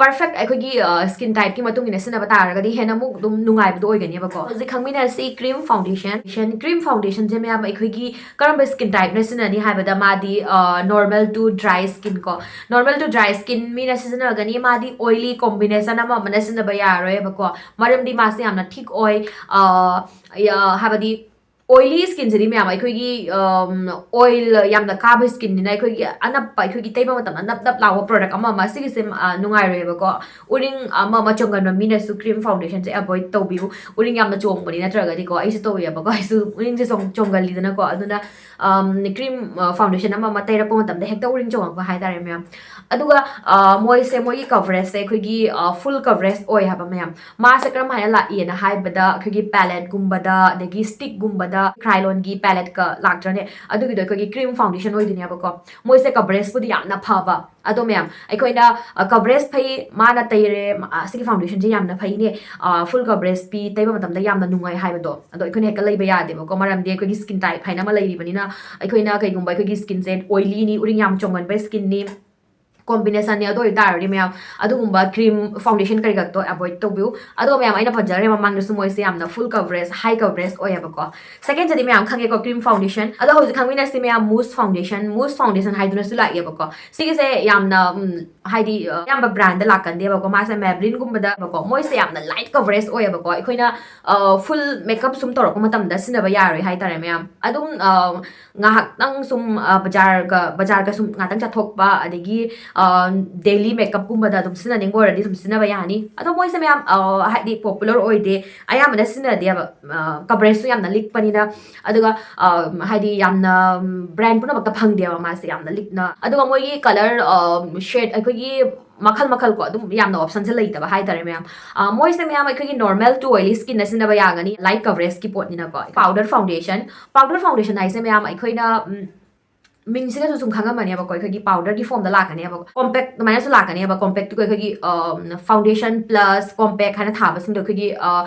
ꯄꯔꯐꯦꯛ ꯑꯩꯈꯣꯏꯒꯤ, ꯑ, ꯁ꯭ꯀꯤꯟ ꯇꯥꯏꯞꯀꯤ ꯃꯇꯨꯡ ꯏꯟꯅ ꯁꯤꯖꯤꯟꯅꯕ ꯇꯥꯔꯒꯗꯤ ꯍꯦꯟꯅ ꯑꯃꯨꯛ ꯑꯗꯨꯝ ꯅꯨꯡꯉꯥꯏꯕꯗꯣ ꯑꯣꯏꯒꯅꯦꯕꯀꯣ꯫ ꯍꯧꯖꯤꯛ ꯈꯪꯃꯤꯟꯅꯔꯁꯤ ꯀ꯭ꯔꯤꯝ ꯐꯥꯎꯟꯗꯦꯁꯟ꯫ ꯀ꯭ꯔꯤꯝ ꯐꯥꯎꯟꯗꯦꯁꯟꯁꯦ ꯃꯌꯥꯝ ꯑꯩꯈꯣꯏꯒꯤ ꯀꯔꯝꯕ ꯁ꯭ꯀꯤꯟ ꯇꯥꯏꯞꯅ ꯁꯤꯖꯤꯟꯅꯅꯤ ꯍꯥꯏꯕꯗ ꯃꯥꯗꯤ, ꯑ, ꯅꯣꯔꯃꯦꯜ ꯇꯨ ꯗ꯭ꯔꯥꯏ ꯁ꯭ꯀꯤꯟ ꯀꯣ꯫ ꯅꯣꯔꯃꯦꯜ ꯇꯨ ꯗ꯭ꯔꯥꯏ ꯁ꯭ꯀꯤꯟ ꯃꯤꯅ ꯁꯤꯖꯤꯟꯅꯒꯅꯤ, ꯃꯥꯗꯤ ꯑꯣꯏꯂꯤ ꯀꯣꯝꯕꯤꯅꯦꯁꯟ ꯑꯃ ꯑꯃꯅ ꯁꯤꯖꯤꯟꯅꯕ ꯌꯥꯔꯔꯣꯏꯕꯀꯣ꯫ ꯃꯔꯝꯗꯤ ꯃꯥꯁꯦ ꯌꯥꯝꯅ ꯊꯤꯛ ꯑꯣꯏ, ꯑ, ꯌꯥ-, ꯍꯥꯏꯕꯗꯤ ꯑꯣꯏꯂꯤ ꯁ꯭ꯀꯤꯟꯁꯤꯗꯤ ꯃꯌꯥꯝ ꯑꯩꯈꯣꯏꯒꯤ ꯑꯣꯏꯜ ꯌꯥꯝꯅ ꯀꯥꯕ ꯁ꯭ꯀꯤꯟꯅꯤꯅ ꯑꯩꯈꯣꯏꯒꯤ ꯑꯅꯞꯄ, ꯑꯩꯈꯣꯏꯒꯤ ꯇꯩꯕ ꯃꯇꯝꯗ ꯅꯞ ꯅꯞ ꯂꯥꯎꯕ ꯄ꯭ꯔꯣꯗꯛ ꯑꯃ ꯑꯃ ꯁꯤꯒꯤꯁꯦ ꯑ, ꯅꯨꯡꯉꯥꯏꯔꯣꯏꯕꯀꯣ꯫ ꯎꯔꯤꯡ ꯑꯃ ꯑꯃ ꯆꯣꯡꯒꯟꯕ ꯃꯤꯅꯁꯨ ꯀ꯭ꯔꯤꯝ ꯐꯥꯎꯟꯗꯦꯁꯟꯁꯦ ꯑꯦꯚꯣꯏꯗ ꯇꯧꯕꯤꯌꯨ꯫ ꯎꯔꯤꯡ ꯌꯥꯝꯅ ꯆꯣꯡꯕꯅꯤ ꯅꯠꯇ꯭ꯔꯒꯗꯤꯀꯣ, ꯑꯩꯁꯨ ꯇꯧꯋꯦꯕꯀꯣ, ꯑꯩꯁꯨ ꯎꯔꯤꯡꯁꯦ ꯆꯣꯡ ꯆꯣꯡꯒꯜꯂꯤꯗꯅꯀꯣ꯫ ꯑꯗꯨꯅ ꯀ꯭ꯔꯤꯝ ꯐꯥꯎꯟꯗꯦꯁꯟ ꯑꯃ ꯑꯃ ꯇꯩꯔꯛꯄ ꯃꯇꯝꯗ ꯍꯦꯛꯇ ꯎꯔꯤꯡ ꯆꯣꯡꯉꯛꯄ ꯍꯥꯏꯇꯥꯔꯦ ꯃꯌꯥꯝ꯫ ꯑꯗꯨꯒ ꯑ, ꯃꯣꯏꯁꯦ, ꯃꯣꯏꯒꯤ ꯀꯚꯔꯦꯖꯁꯦ ꯑꯩꯈꯣꯏꯒꯤ ꯐꯨꯜ ꯀꯚꯔꯦꯖ ꯑꯣꯏ ꯍꯥꯏꯕ ꯃꯌꯥꯝ꯫ ꯃꯥꯁꯦ ꯀꯔꯝ ꯍꯥꯏꯅ ꯂꯥꯛꯏꯅ ꯍꯥꯏꯕꯗ, ꯑꯩꯈꯣꯏꯒꯤ ꯄꯦꯂꯦꯠꯀꯨꯝꯕꯗ, ꯑꯗꯒꯤ ꯁ꯭ꯇꯤꯛꯀꯨꯝꯕꯗ, ꯈ꯭ꯔꯥꯏꯂꯣꯟꯒꯤ ꯄꯦꯂꯦꯠꯀ ꯂꯥꯛꯇ꯭ꯔꯅꯦ, ꯑꯗꯨꯒꯤꯗꯣ ꯑꯩꯈꯣꯏꯒꯤ ꯀ꯭ꯔꯤꯝ ꯐꯥꯎꯟꯗꯦꯁꯟ ꯑꯣꯏꯗꯣꯏꯅꯦꯕꯀꯣ꯫ ꯃꯣꯏꯁꯦ ꯀꯚꯔꯦꯖꯄꯨꯗꯤ ꯌꯥꯝꯅ ꯐꯕ, ꯑꯗꯣ ꯃꯌꯥꯝ ꯑꯩꯈꯣꯏꯅ ꯀꯚꯔꯦꯖ ꯐꯩ, ꯃꯥꯅ ꯇꯩꯔꯦ, ꯃ- ꯑ, ꯁꯤꯒꯤ ꯐꯥꯎꯟꯗꯦꯁꯟꯁꯦ ꯌꯥꯝꯅ ꯐꯩꯅꯦ, ꯐꯨꯜ ꯀꯚꯔꯦꯖ ꯄꯤ, ꯇꯩꯕ ꯃꯇꯝꯗ ꯌꯥꯝꯅ ꯅꯨꯡꯉꯥꯏ ꯍꯥꯏꯕꯗꯣ, ꯑꯗꯣ ꯑꯩꯈꯣꯏꯅ ꯍꯦꯛꯇ ꯂꯩꯕ ꯌꯥꯗꯦꯕꯀꯣ꯫ ꯃꯔꯝꯗꯤ ꯑꯩꯈꯣꯏꯒꯤ ꯁ꯭ꯀꯤꯟ ꯇꯥꯏꯞ ꯍꯥꯏꯅ ꯑꯃ ꯂꯩꯔꯤꯕꯅꯤꯅ, ꯑꯩꯈꯣꯏꯅ ꯀꯩꯒꯨꯝꯕ ꯑꯩꯈꯣꯏꯒꯤ ꯁ꯭ꯀꯤꯟꯁꯦ ꯑꯣꯏꯂꯤꯅꯤ, ꯎꯔꯤꯡ ꯌꯥꯝ ꯆꯣꯡꯒꯟꯕ ꯁ꯭ꯀꯤꯟꯅꯤ, ꯀꯣꯝꯕꯤꯅꯦꯁꯟꯅꯤ꯫ ꯑꯗꯨ ꯑꯣꯏꯇꯥꯔꯗꯤ ꯃꯌꯥꯝ ꯑꯗꯨꯒꯨꯝꯕ ꯀ꯭ꯔꯤꯝ, ꯐꯥꯎꯟꯗꯦꯁꯟ ꯀꯔꯤꯈꯛꯇꯣ ꯑꯦꯚꯣꯏꯗ ꯇꯧꯕꯤꯌꯨ꯫ ꯑꯗꯣ ꯃꯌꯥꯝ, ꯑꯩꯅ ꯄꯟꯖꯈ꯭ꯔꯦ ꯃꯃꯥꯡꯗꯁꯨ, ꯃꯣꯏꯁꯦ ꯌꯥꯝꯅ ꯐꯨꯜ ꯀꯚꯔꯦꯖ, ꯍꯥꯏ ꯀꯚꯔꯦꯖ ꯑꯣꯏꯌꯦꯕꯀꯣ꯫ ꯁꯦꯀꯦꯟꯁꯤꯗꯤ ꯃꯌꯥꯝ ꯈꯪꯉꯦꯀꯣ, ꯀ꯭ꯔꯤꯝ ꯐꯥꯎꯟꯗꯦꯁꯟ꯫ ꯑꯗꯣ ꯍꯧꯖꯤꯛ ꯈꯪꯃꯤꯟꯅꯁꯤ ꯃꯌꯥꯝ, ꯃꯨꯁ ꯐꯥꯎꯟꯗꯦꯁꯟ꯫ ꯃꯨꯁ ꯐꯥꯎꯟꯗꯦꯁꯟ ꯍꯥꯏꯗꯨꯅꯁꯨ ꯂꯥꯛꯑꯦꯕꯀꯣ꯫ ꯁꯤꯒꯤꯁꯦ ꯌꯥꯝꯅ ꯎꯝ, ꯍꯥꯏꯗꯤ ꯑ, ꯑꯌꯥꯝꯕ ꯕ꯭ꯔꯥꯟꯗ ꯂꯥꯛꯀꯟꯗꯦꯕꯀꯣ꯫ ꯃꯥꯁꯦ ꯃꯦꯕ꯭ꯂꯤꯟꯒꯨꯝꯕꯗꯀꯣ, ꯃꯣꯏꯁꯦ ꯌꯥꯝꯅ ꯂꯥꯏꯠ ꯀꯚꯔꯦꯖ ꯑꯣꯏꯌꯦꯕꯀꯣ꯫ ꯑꯩꯈꯣꯏꯅ ꯐꯨꯜ ꯃꯦꯀꯞ ꯁꯨꯝ ꯇꯧꯔꯛꯄ ꯃꯇꯝꯗ ꯁꯤꯖꯤꯟꯅꯕ ꯌꯥꯔꯣꯏ ꯍꯥꯏꯇꯥꯔꯦ ꯃꯌꯥꯝ꯫ ꯑꯗꯨꯝ ꯑ, ꯉꯥꯏꯍꯥꯛꯇꯪ ꯁꯨꯝ ꯑ, ꯕꯖꯥꯔꯒ ꯕꯖꯥꯔꯒ ꯁꯨꯝ ꯉꯥꯛꯇꯪ ꯆꯠꯊꯣꯛꯄ, ꯑꯗꯒꯤ ꯗꯦꯂꯤ ꯃꯦꯀꯞꯀꯨꯝꯕꯗ ꯑꯗꯨꯝ ꯁꯤꯖꯤꯟꯅꯅꯤꯡꯕ ꯑꯣꯏꯔꯗꯤ ꯑꯗꯨꯝ ꯁꯤꯖꯤꯟꯅꯕ ꯌꯥꯅꯤ꯫ ꯑꯗꯣ ꯃꯣꯏꯁꯦ ꯃꯌꯥꯝ ꯑ, ꯍꯥꯏꯗꯤ ꯄꯣꯄꯨꯂꯔ ꯑꯣꯏꯗꯦ, ꯑꯌꯥꯝꯕꯅ ꯁꯤꯖꯤꯟꯅꯗꯦꯕ꯫ ꯀꯚꯔꯦꯖꯁꯨ ꯌꯥꯝꯅ ꯂꯤꯛꯄꯅꯤꯅ, ꯑꯗꯨꯒ ꯑ, ꯍꯥꯏꯗꯤ ꯌꯥꯝꯅ ꯕ꯭ꯔꯥꯟ ꯄꯨꯝꯅꯃꯛꯇ ꯐꯪꯗꯦꯕ ꯃꯥꯁꯦ ꯌꯥꯝꯅ ꯂꯤꯛꯅ꯫ ꯑꯗꯨꯒ ꯃꯣꯏꯒꯤ ꯀꯂꯔ ꯁꯦꯠ ꯑꯩꯈꯣꯏꯒꯤ ꯃꯈꯜ ꯃꯈꯜ ꯀꯣ, ꯑꯗꯨꯝ ꯌꯥꯝꯅ ꯑꯣꯞꯁꯟꯁꯦ ꯂꯩꯇꯕ ꯍꯥꯏꯇꯥꯔꯦ ꯃꯌꯥꯝ꯫ ꯑ, ꯃꯣꯏꯁꯦ ꯃꯌꯥꯝ ꯑꯩꯈꯣꯏꯒꯤ ꯅꯣꯔꯃꯦꯜ ꯇꯨ ꯑꯣꯏꯂꯤ ꯁ꯭ꯀꯤꯟꯅ ꯁꯤꯖꯤꯟꯅꯕ ꯌꯥꯒꯅꯤ, ꯂꯥꯏꯠ ꯀꯚꯔꯦꯖꯀꯤ ꯄꯣꯠꯅꯤꯅꯀꯣ꯫ ꯄꯥꯎꯗꯔ ꯐꯥꯎꯟꯗꯦꯁꯟ, ꯄꯥꯎꯗꯔ ꯐꯥꯎꯟꯗꯦꯁꯟ ꯍꯥꯏꯁꯦ ꯃꯌꯥꯝ ꯑꯩꯈꯣꯏꯅ ꯎꯝ, ꯃꯤꯡꯁꯤꯗꯁꯨ ꯁꯨꯝ ꯈꯪꯉꯝꯃꯅꯦꯕꯀꯣ, ꯑꯩꯈꯣꯏꯒꯤ ꯄꯥꯎꯗꯔꯒꯤ ꯐꯣꯝꯗ ꯂꯥꯛꯀꯅꯦꯕ, ꯀꯣꯝꯄꯦꯛ ꯑꯗꯨꯃꯥꯏꯅꯁꯨ ꯂꯥꯛꯀꯅꯦꯕ꯫ ꯀꯣꯝꯄꯦꯛꯇꯨꯒ ꯑꯩꯈꯣꯏꯒꯤ ꯐꯥꯎꯟꯗꯦꯁꯟ ꯄ꯭ꯂꯁ ꯀꯣꯝꯄꯦꯛ ꯍꯥꯏꯅ ꯊꯥꯕꯁꯤꯡꯗꯣ ꯑꯩꯈꯣꯏꯒꯤ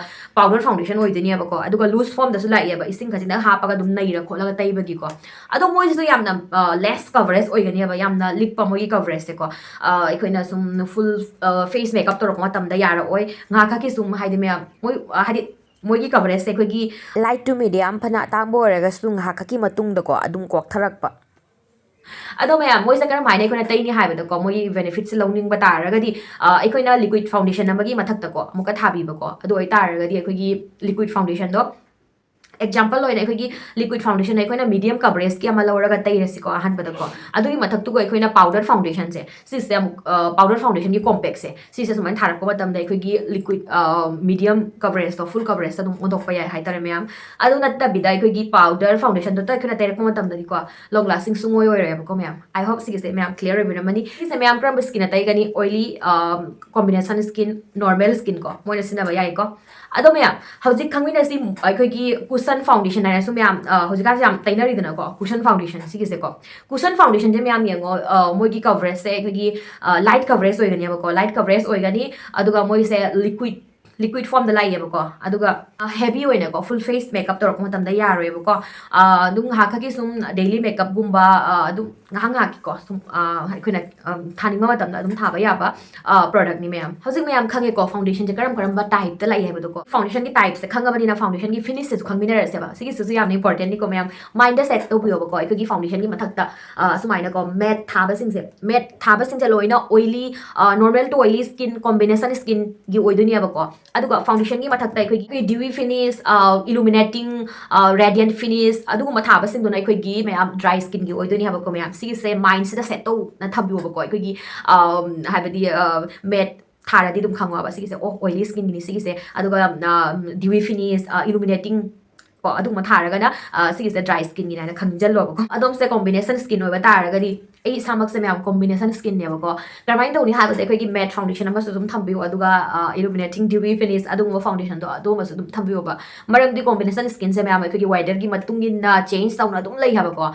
ꯄꯥꯎꯗꯔ ꯐꯥꯎꯟꯗꯦꯁꯟ ꯑꯣꯏꯗꯣꯏꯅꯦꯕꯀꯣ꯫ ꯑꯗꯨꯒ ꯂꯨꯁ ꯐꯣꯝꯗꯁꯨ ꯂꯥꯛꯑꯦꯕ, ꯏꯁꯤꯡ ꯈꯖꯤꯛꯇꯪ ꯍꯥꯞꯄꯒ ꯑꯗꯨꯝ ꯅꯩꯔ ꯈꯣꯠꯂꯒ ꯇꯩꯕꯒꯤꯀꯣ꯫ ꯑꯗꯣ ꯃꯣꯏꯁꯤꯁꯨ ꯌꯥꯝꯅ ꯂꯦꯁ ꯀꯚꯔꯦꯖ ꯑꯣꯏꯒꯅꯦꯕ, ꯌꯥꯝꯅ ꯂꯤꯛꯄ ꯃꯣꯏꯒꯤ ꯀꯚꯔꯦꯖꯁꯦꯀꯣ꯫ ꯑꯩꯈꯣꯏꯅ ꯁꯨꯝ ꯐꯨꯜ ꯐꯦꯁ ꯃꯦꯀꯞ ꯇꯧꯔꯛꯄ ꯃꯇꯝꯗ ꯌꯥꯔꯛꯑꯣꯏ꯫ ꯉꯥꯏꯍꯥꯛꯈꯛꯀꯤ ꯁꯨꯝ ꯍꯥꯏꯗꯤ ꯃꯌꯥꯝ ꯃꯣꯏ ꯍꯥꯏꯗꯤ ꯃꯣꯏꯒꯤ ꯀꯚꯔꯦꯖꯁꯦ ꯑꯩꯈꯣꯏꯒꯤ ꯂꯥꯏꯠ ꯇꯨ ꯃꯤꯗꯤꯌꯝ ꯐꯅ ꯑꯇꯥꯡꯕ ꯑꯣꯏꯔꯒꯁꯨ ꯉꯥꯏꯍꯥꯛꯈꯛꯀꯤ ꯃꯇꯨꯡꯗꯀꯣ ꯑꯗꯨꯝ ꯀꯣꯛꯊꯔꯛꯄ꯫ ꯑꯗꯣ ꯃꯌꯥꯝ, ꯃꯣꯏꯁꯦ ꯀꯔꯝꯍꯥꯏꯅ ꯑꯩꯈꯣꯏꯅ ꯇꯩꯅꯤ ꯍꯥꯏꯕꯗꯀꯣ, ꯃꯣꯏꯒꯤ ꯕꯦꯅꯤꯐꯤꯠꯁꯦ ꯂꯧꯅꯤꯡꯕ ꯇꯥꯔꯒꯗꯤ ꯑ, ꯑꯩꯈꯣꯏꯅ ꯂꯤꯀ꯭ꯋꯤꯠ ꯐꯥꯎꯟꯗꯦꯁꯟ ꯑꯃꯒꯤ ꯃꯊꯛꯇꯀꯣ ꯑꯃꯨꯛꯀ ꯊꯥꯕꯤꯕꯀꯣ꯫ ꯑꯗꯨ ꯑꯣꯏꯇꯥꯔꯒꯗꯤ ꯑꯩꯈꯣꯏꯒꯤ ꯂꯤꯀ꯭ꯋꯤꯠ ꯐꯥꯎꯟꯗꯦꯁꯟꯗꯣ ꯑꯦꯛꯖꯥꯝꯄꯜ ꯑꯣꯏꯅ ꯑꯩꯈꯣꯏꯒꯤ ꯂꯤꯀ꯭ꯋꯤꯠ ꯐꯥꯎꯟꯗꯦꯁꯟ ꯑꯩꯈꯣꯏꯅ ꯃꯤꯗꯤꯌꯝ ꯀꯕꯔꯦꯖꯀꯤ ꯑꯃ ꯂꯧꯔꯒ ꯇꯩꯔꯁꯤꯀꯣ ꯑꯍꯥꯟꯕꯗꯀꯣ꯫ ꯑꯗꯨꯒꯤ ꯃꯊꯛꯇꯨꯒ ꯑꯩꯈꯣꯏꯅ ꯄꯥꯎꯗꯔ ꯐꯥꯎꯟꯗꯦꯁꯟꯁꯦ ꯁꯤꯁꯦ ꯑꯃꯨꯛ ꯄꯥꯎꯗꯔ ꯐꯥꯎꯟꯗꯦꯁꯟꯒꯤ ꯀꯣꯝꯄꯦꯛꯁꯦ ꯁꯤꯁꯦ ꯁꯨꯃꯥꯏꯅ ꯊꯥꯔꯛꯄ ꯃꯇꯝꯗ ꯑꯩꯈꯣꯏꯒꯤ ꯂꯤꯀ꯭ꯋꯤꯠ ꯃꯤꯗꯤꯌꯝ ꯀꯕꯔꯦꯖꯇꯣ ꯐꯨꯜ ꯀꯕꯔꯦꯖꯇ ꯑꯗꯨꯝ ꯑꯣꯟꯊꯣꯛꯄ ꯌꯥꯏ ꯍꯥꯏꯇꯥꯔꯦ ꯃꯌꯥꯝ꯫ ꯑꯗꯨ ꯅꯠꯇꯕꯤꯗ ꯑꯩꯈꯣꯏꯒꯤ ꯄꯥꯎꯗꯔ ꯐꯥꯎꯟꯗꯦꯁꯟꯗꯣ ꯑꯩꯈꯣꯏꯅ ꯇꯩꯔꯛꯄ ꯃꯇꯝꯗꯗꯤꯀꯣ ꯂꯣꯡ ꯂꯥꯁꯇꯤꯡ ꯁꯨꯡꯑꯣꯏ ꯑꯣꯏꯔꯣꯏꯕꯀꯣ ꯃꯌꯥꯝ꯫ ꯑꯥꯏ ꯍꯣꯞ ꯁꯤꯒꯤꯁꯦ ꯃꯌꯥꯝ ꯀ꯭ꯂꯤꯌꯥꯔ ꯑꯣꯏꯕꯤꯔꯝꯃꯅꯤ꯫ ꯁꯤꯁꯦ ꯃꯌꯥꯝ ꯀꯔꯝꯕ ꯁ꯭ꯀꯤꯟꯅ ꯇꯩꯒꯅꯤ? Oily, combination skin, normal skin ꯀꯣ ꯃꯣꯏꯅ ꯁꯤꯖꯤꯟꯅꯕ ꯌꯥꯏꯀꯣ꯫ ꯑꯗꯣ ꯃꯌꯥꯝ ꯍꯧꯖꯤꯛ ꯈꯪꯃꯤꯟꯅꯁꯤ ꯑꯩꯈꯣꯏꯒꯤ ꯀꯨꯁꯟ ꯐꯥꯎꯟꯗꯦꯁꯟ ꯍꯥꯏꯅꯁꯨ ꯃꯌꯥꯝ ꯍꯧꯖꯤꯛꯀꯥꯟꯁꯦ ꯌꯥꯝ ꯇꯩꯅꯔꯤꯗꯅꯀꯣ ꯀꯨꯁꯟ ꯐꯥꯎꯟꯗꯦꯁꯟ ꯁꯤꯒꯤꯁꯦꯀꯣ꯫ ꯀꯨꯁꯟ ꯐꯥꯎꯟꯗꯦꯁꯟꯁꯦ ꯃꯌꯥꯝ ꯌꯦꯡꯉꯣ ꯃꯣꯏꯒꯤ ꯀꯕꯔꯦꯖꯁꯦ ꯑꯩꯈꯣꯏꯒꯤ ꯂꯥꯏꯠ ꯀꯕꯔꯦꯖ ꯑꯣꯏꯒꯅꯦꯕꯀꯣ꯫ ꯂꯥꯏꯠ ꯀꯕꯔꯦꯖ ꯑꯣꯏꯒꯅꯤ꯫ ꯑꯗꯨꯒ ꯃꯣꯏꯁꯦ ꯂꯤꯀ꯭ꯋꯤꯠ ꯂꯤꯀ꯭ꯋꯤꯠ ꯐꯣꯝꯗ ꯂꯥꯛꯏꯌꯦꯕꯀꯣ꯫ ꯑꯗꯨꯒ ꯍꯦꯚꯤ ꯑꯣꯏꯅꯀꯣ ꯐꯨꯜ ꯐꯦꯁ ꯃꯦꯀꯞ ꯇꯧꯔꯛꯄ ꯃꯇꯝꯗ ꯌꯥꯔꯣꯏꯕꯀꯣ꯫ ꯑꯗꯨꯝ ꯉꯥꯏꯍꯥꯛ ꯈꯛꯀꯤ ꯁꯨꯝ ꯗꯦꯂꯤ ꯃꯦꯀꯞꯀꯨꯝꯕ ꯑꯗꯨꯝ ꯉꯥꯏꯍꯥꯛ ꯉꯥꯏꯍꯥꯛꯀꯤꯀꯣ ꯁꯨꯝ ꯑꯩꯈꯣꯏꯅ ꯊꯥꯅꯤꯡꯕ ꯃꯇꯝꯗ ꯑꯗꯨꯝ ꯊꯥꯕ ꯌꯥꯕ ꯄ꯭ꯔꯣꯗꯛꯅꯤ ꯃꯌꯥꯝ꯫ ꯍꯧꯖꯤꯛ ꯃꯌꯥꯝ ꯈꯪꯉꯦꯀꯣ ꯐꯥꯎꯟꯗꯦꯁꯟꯁꯦ ꯀꯔꯝ ꯀꯔꯝꯕ ꯇꯥꯏꯞꯇ ꯂꯥꯛꯏ ꯍꯥꯏꯕꯗꯣꯀꯣ꯫ ꯐꯥꯎꯟꯗꯦꯁꯟꯒꯤ ꯇꯥꯏꯞꯁꯦ ꯈꯪꯉꯕꯅꯤꯅ ꯐꯥꯎꯟꯗꯦꯁꯟꯒꯤ ꯐꯤꯅꯤꯁꯁꯤꯁꯨ ꯈꯪꯃꯤꯟꯅꯔꯁꯦꯕ꯫ ꯁꯤꯒꯤꯁꯤꯁꯨ ꯌꯥꯝꯅ ꯏꯝꯄꯣꯔꯇꯦꯟꯅꯤꯀꯣ ꯃꯌꯥꯝ꯫ ꯃꯥꯏꯟꯗ ꯁꯦꯠ ꯇꯧꯕꯤꯌꯣꯕꯀꯣ ꯑꯩꯈꯣꯏꯒꯤ ꯐꯥꯎꯟꯗꯦꯁꯟꯒꯤ ꯃꯊꯛꯇ ꯁꯨꯃꯥꯏꯅꯀꯣ ꯃꯦꯠ ꯊꯥꯕꯁꯤꯡꯁꯦ ꯃꯦꯠ ꯊꯥꯕꯁꯤꯡꯁꯦ ꯂꯣꯏꯅ oily, normal to oily skin, combination ꯁ꯭ꯀꯤꯟꯒꯤ ꯑꯣꯏꯗꯣꯏꯅꯦꯕꯀꯣ꯫ ꯑꯗꯨꯒ ꯐꯥꯎꯟꯗꯦꯁꯟꯒꯤ ꯃꯊꯛꯇ ꯑꯩꯈꯣꯏꯒꯤ ꯗ꯭ꯌꯨꯋꯤ ꯐꯤꯅꯤꯁ, ꯏꯂꯨꯃꯤꯅꯦꯇꯤꯡ, ꯔꯦꯗꯤꯌꯟ ꯐꯤꯅꯤꯁ ꯑꯗꯨꯒꯨꯝꯕ ꯊꯥꯕꯁꯤꯡꯗꯨꯅ ꯑꯩꯈꯣꯏꯒꯤ ꯃꯌꯥꯝ ꯗ꯭ꯔꯥꯏ ꯁ꯭ꯀꯤꯟꯒꯤ ꯑꯣꯏꯗꯣꯏꯅꯦꯕꯀꯣ ꯃꯌꯥꯝ꯫ ꯁꯤꯒꯤꯁꯦ ꯃꯥꯏꯟꯁꯤꯗ ꯁꯦꯠ ꯇꯧꯅ ꯊꯝꯕꯤꯌꯣꯕꯀꯣ ꯑꯩꯈꯣꯏꯒꯤ ꯍꯥꯏꯕꯗꯤ ꯃꯦꯠ ꯊꯥꯔꯗꯤ ꯑꯗꯨꯝ ꯈꯪꯉꯣꯕ ꯁꯤꯒꯤꯁꯦ ꯑꯣ ꯑꯣꯏꯂꯤ ꯁ꯭ꯀꯤꯟꯒꯤꯅꯤ ꯁꯤꯒꯤꯁꯦ꯫ ꯑꯗꯨꯒ ꯗ꯭ꯌꯨꯋꯤ ꯐꯤꯅꯤꯁ, ꯏꯂꯨꯃꯤꯅꯦꯇꯤꯡ ꯀꯣ ꯑꯗꯨꯒꯨꯝꯕ ꯊꯥꯔꯒꯅ ꯁꯤꯒꯤꯁꯦ ꯗ꯭ꯔꯥꯏ ꯁ꯭ꯀꯤꯟꯒꯤꯅꯦꯅ ꯈꯪꯖꯜꯂꯣꯕꯀꯣ꯫ ꯑꯗꯣꯝꯁꯦ ꯀꯣꯝꯕꯤꯅꯦꯁꯟ ꯁ꯭ꯀꯤꯟ ꯑꯣꯏꯕ ꯇꯥꯔꯒꯗꯤ ꯑꯩ ꯏꯁꯥꯃꯛꯁꯦ ꯃꯌꯥꯝ ꯀꯣꯝꯕꯤꯅꯦꯁꯟ ꯁ꯭ꯀꯤꯟꯅꯦꯕꯀꯣ꯫ ꯀꯔꯝꯍꯥꯏꯅ ꯇꯧꯅꯤ ꯍꯥꯏꯕꯁꯦ ꯑꯩꯈꯣꯏꯒꯤ ꯃꯦꯠ ꯐꯥꯎꯟꯗꯦꯁꯟ ꯑꯃꯁꯨ ꯑꯗꯨꯝ ꯊꯝꯕꯤꯌꯨ ꯑꯗꯨꯒ ꯏꯂꯨꯃꯤꯅꯦꯇꯤꯡ ꯗ꯭ꯌꯨꯋꯤ ꯐꯤꯅꯤꯁ ꯑꯗꯨꯒꯨꯝꯕ ꯐꯥꯎꯟꯗꯦꯁꯟꯗꯣ ꯑꯗꯨꯒꯨꯝꯕꯁꯨ ꯑꯗꯨꯝ ꯊꯝꯕꯤꯌꯣꯕ꯫ ꯃꯔꯝꯗꯤ ꯀꯣꯝꯕꯤꯅꯦꯁꯟ ꯁ꯭ꯀꯤꯟꯁꯦ ꯃꯌꯥꯝ ꯑꯩꯈꯣꯏꯒꯤ ꯋꯦꯗꯔꯒꯤ ꯃꯇꯨꯡ ꯏꯟꯅ ꯆꯦꯟꯖ ꯇꯧꯅ ꯑꯗꯨꯝ ꯂꯩ ꯍꯥꯏꯕꯀꯣ꯫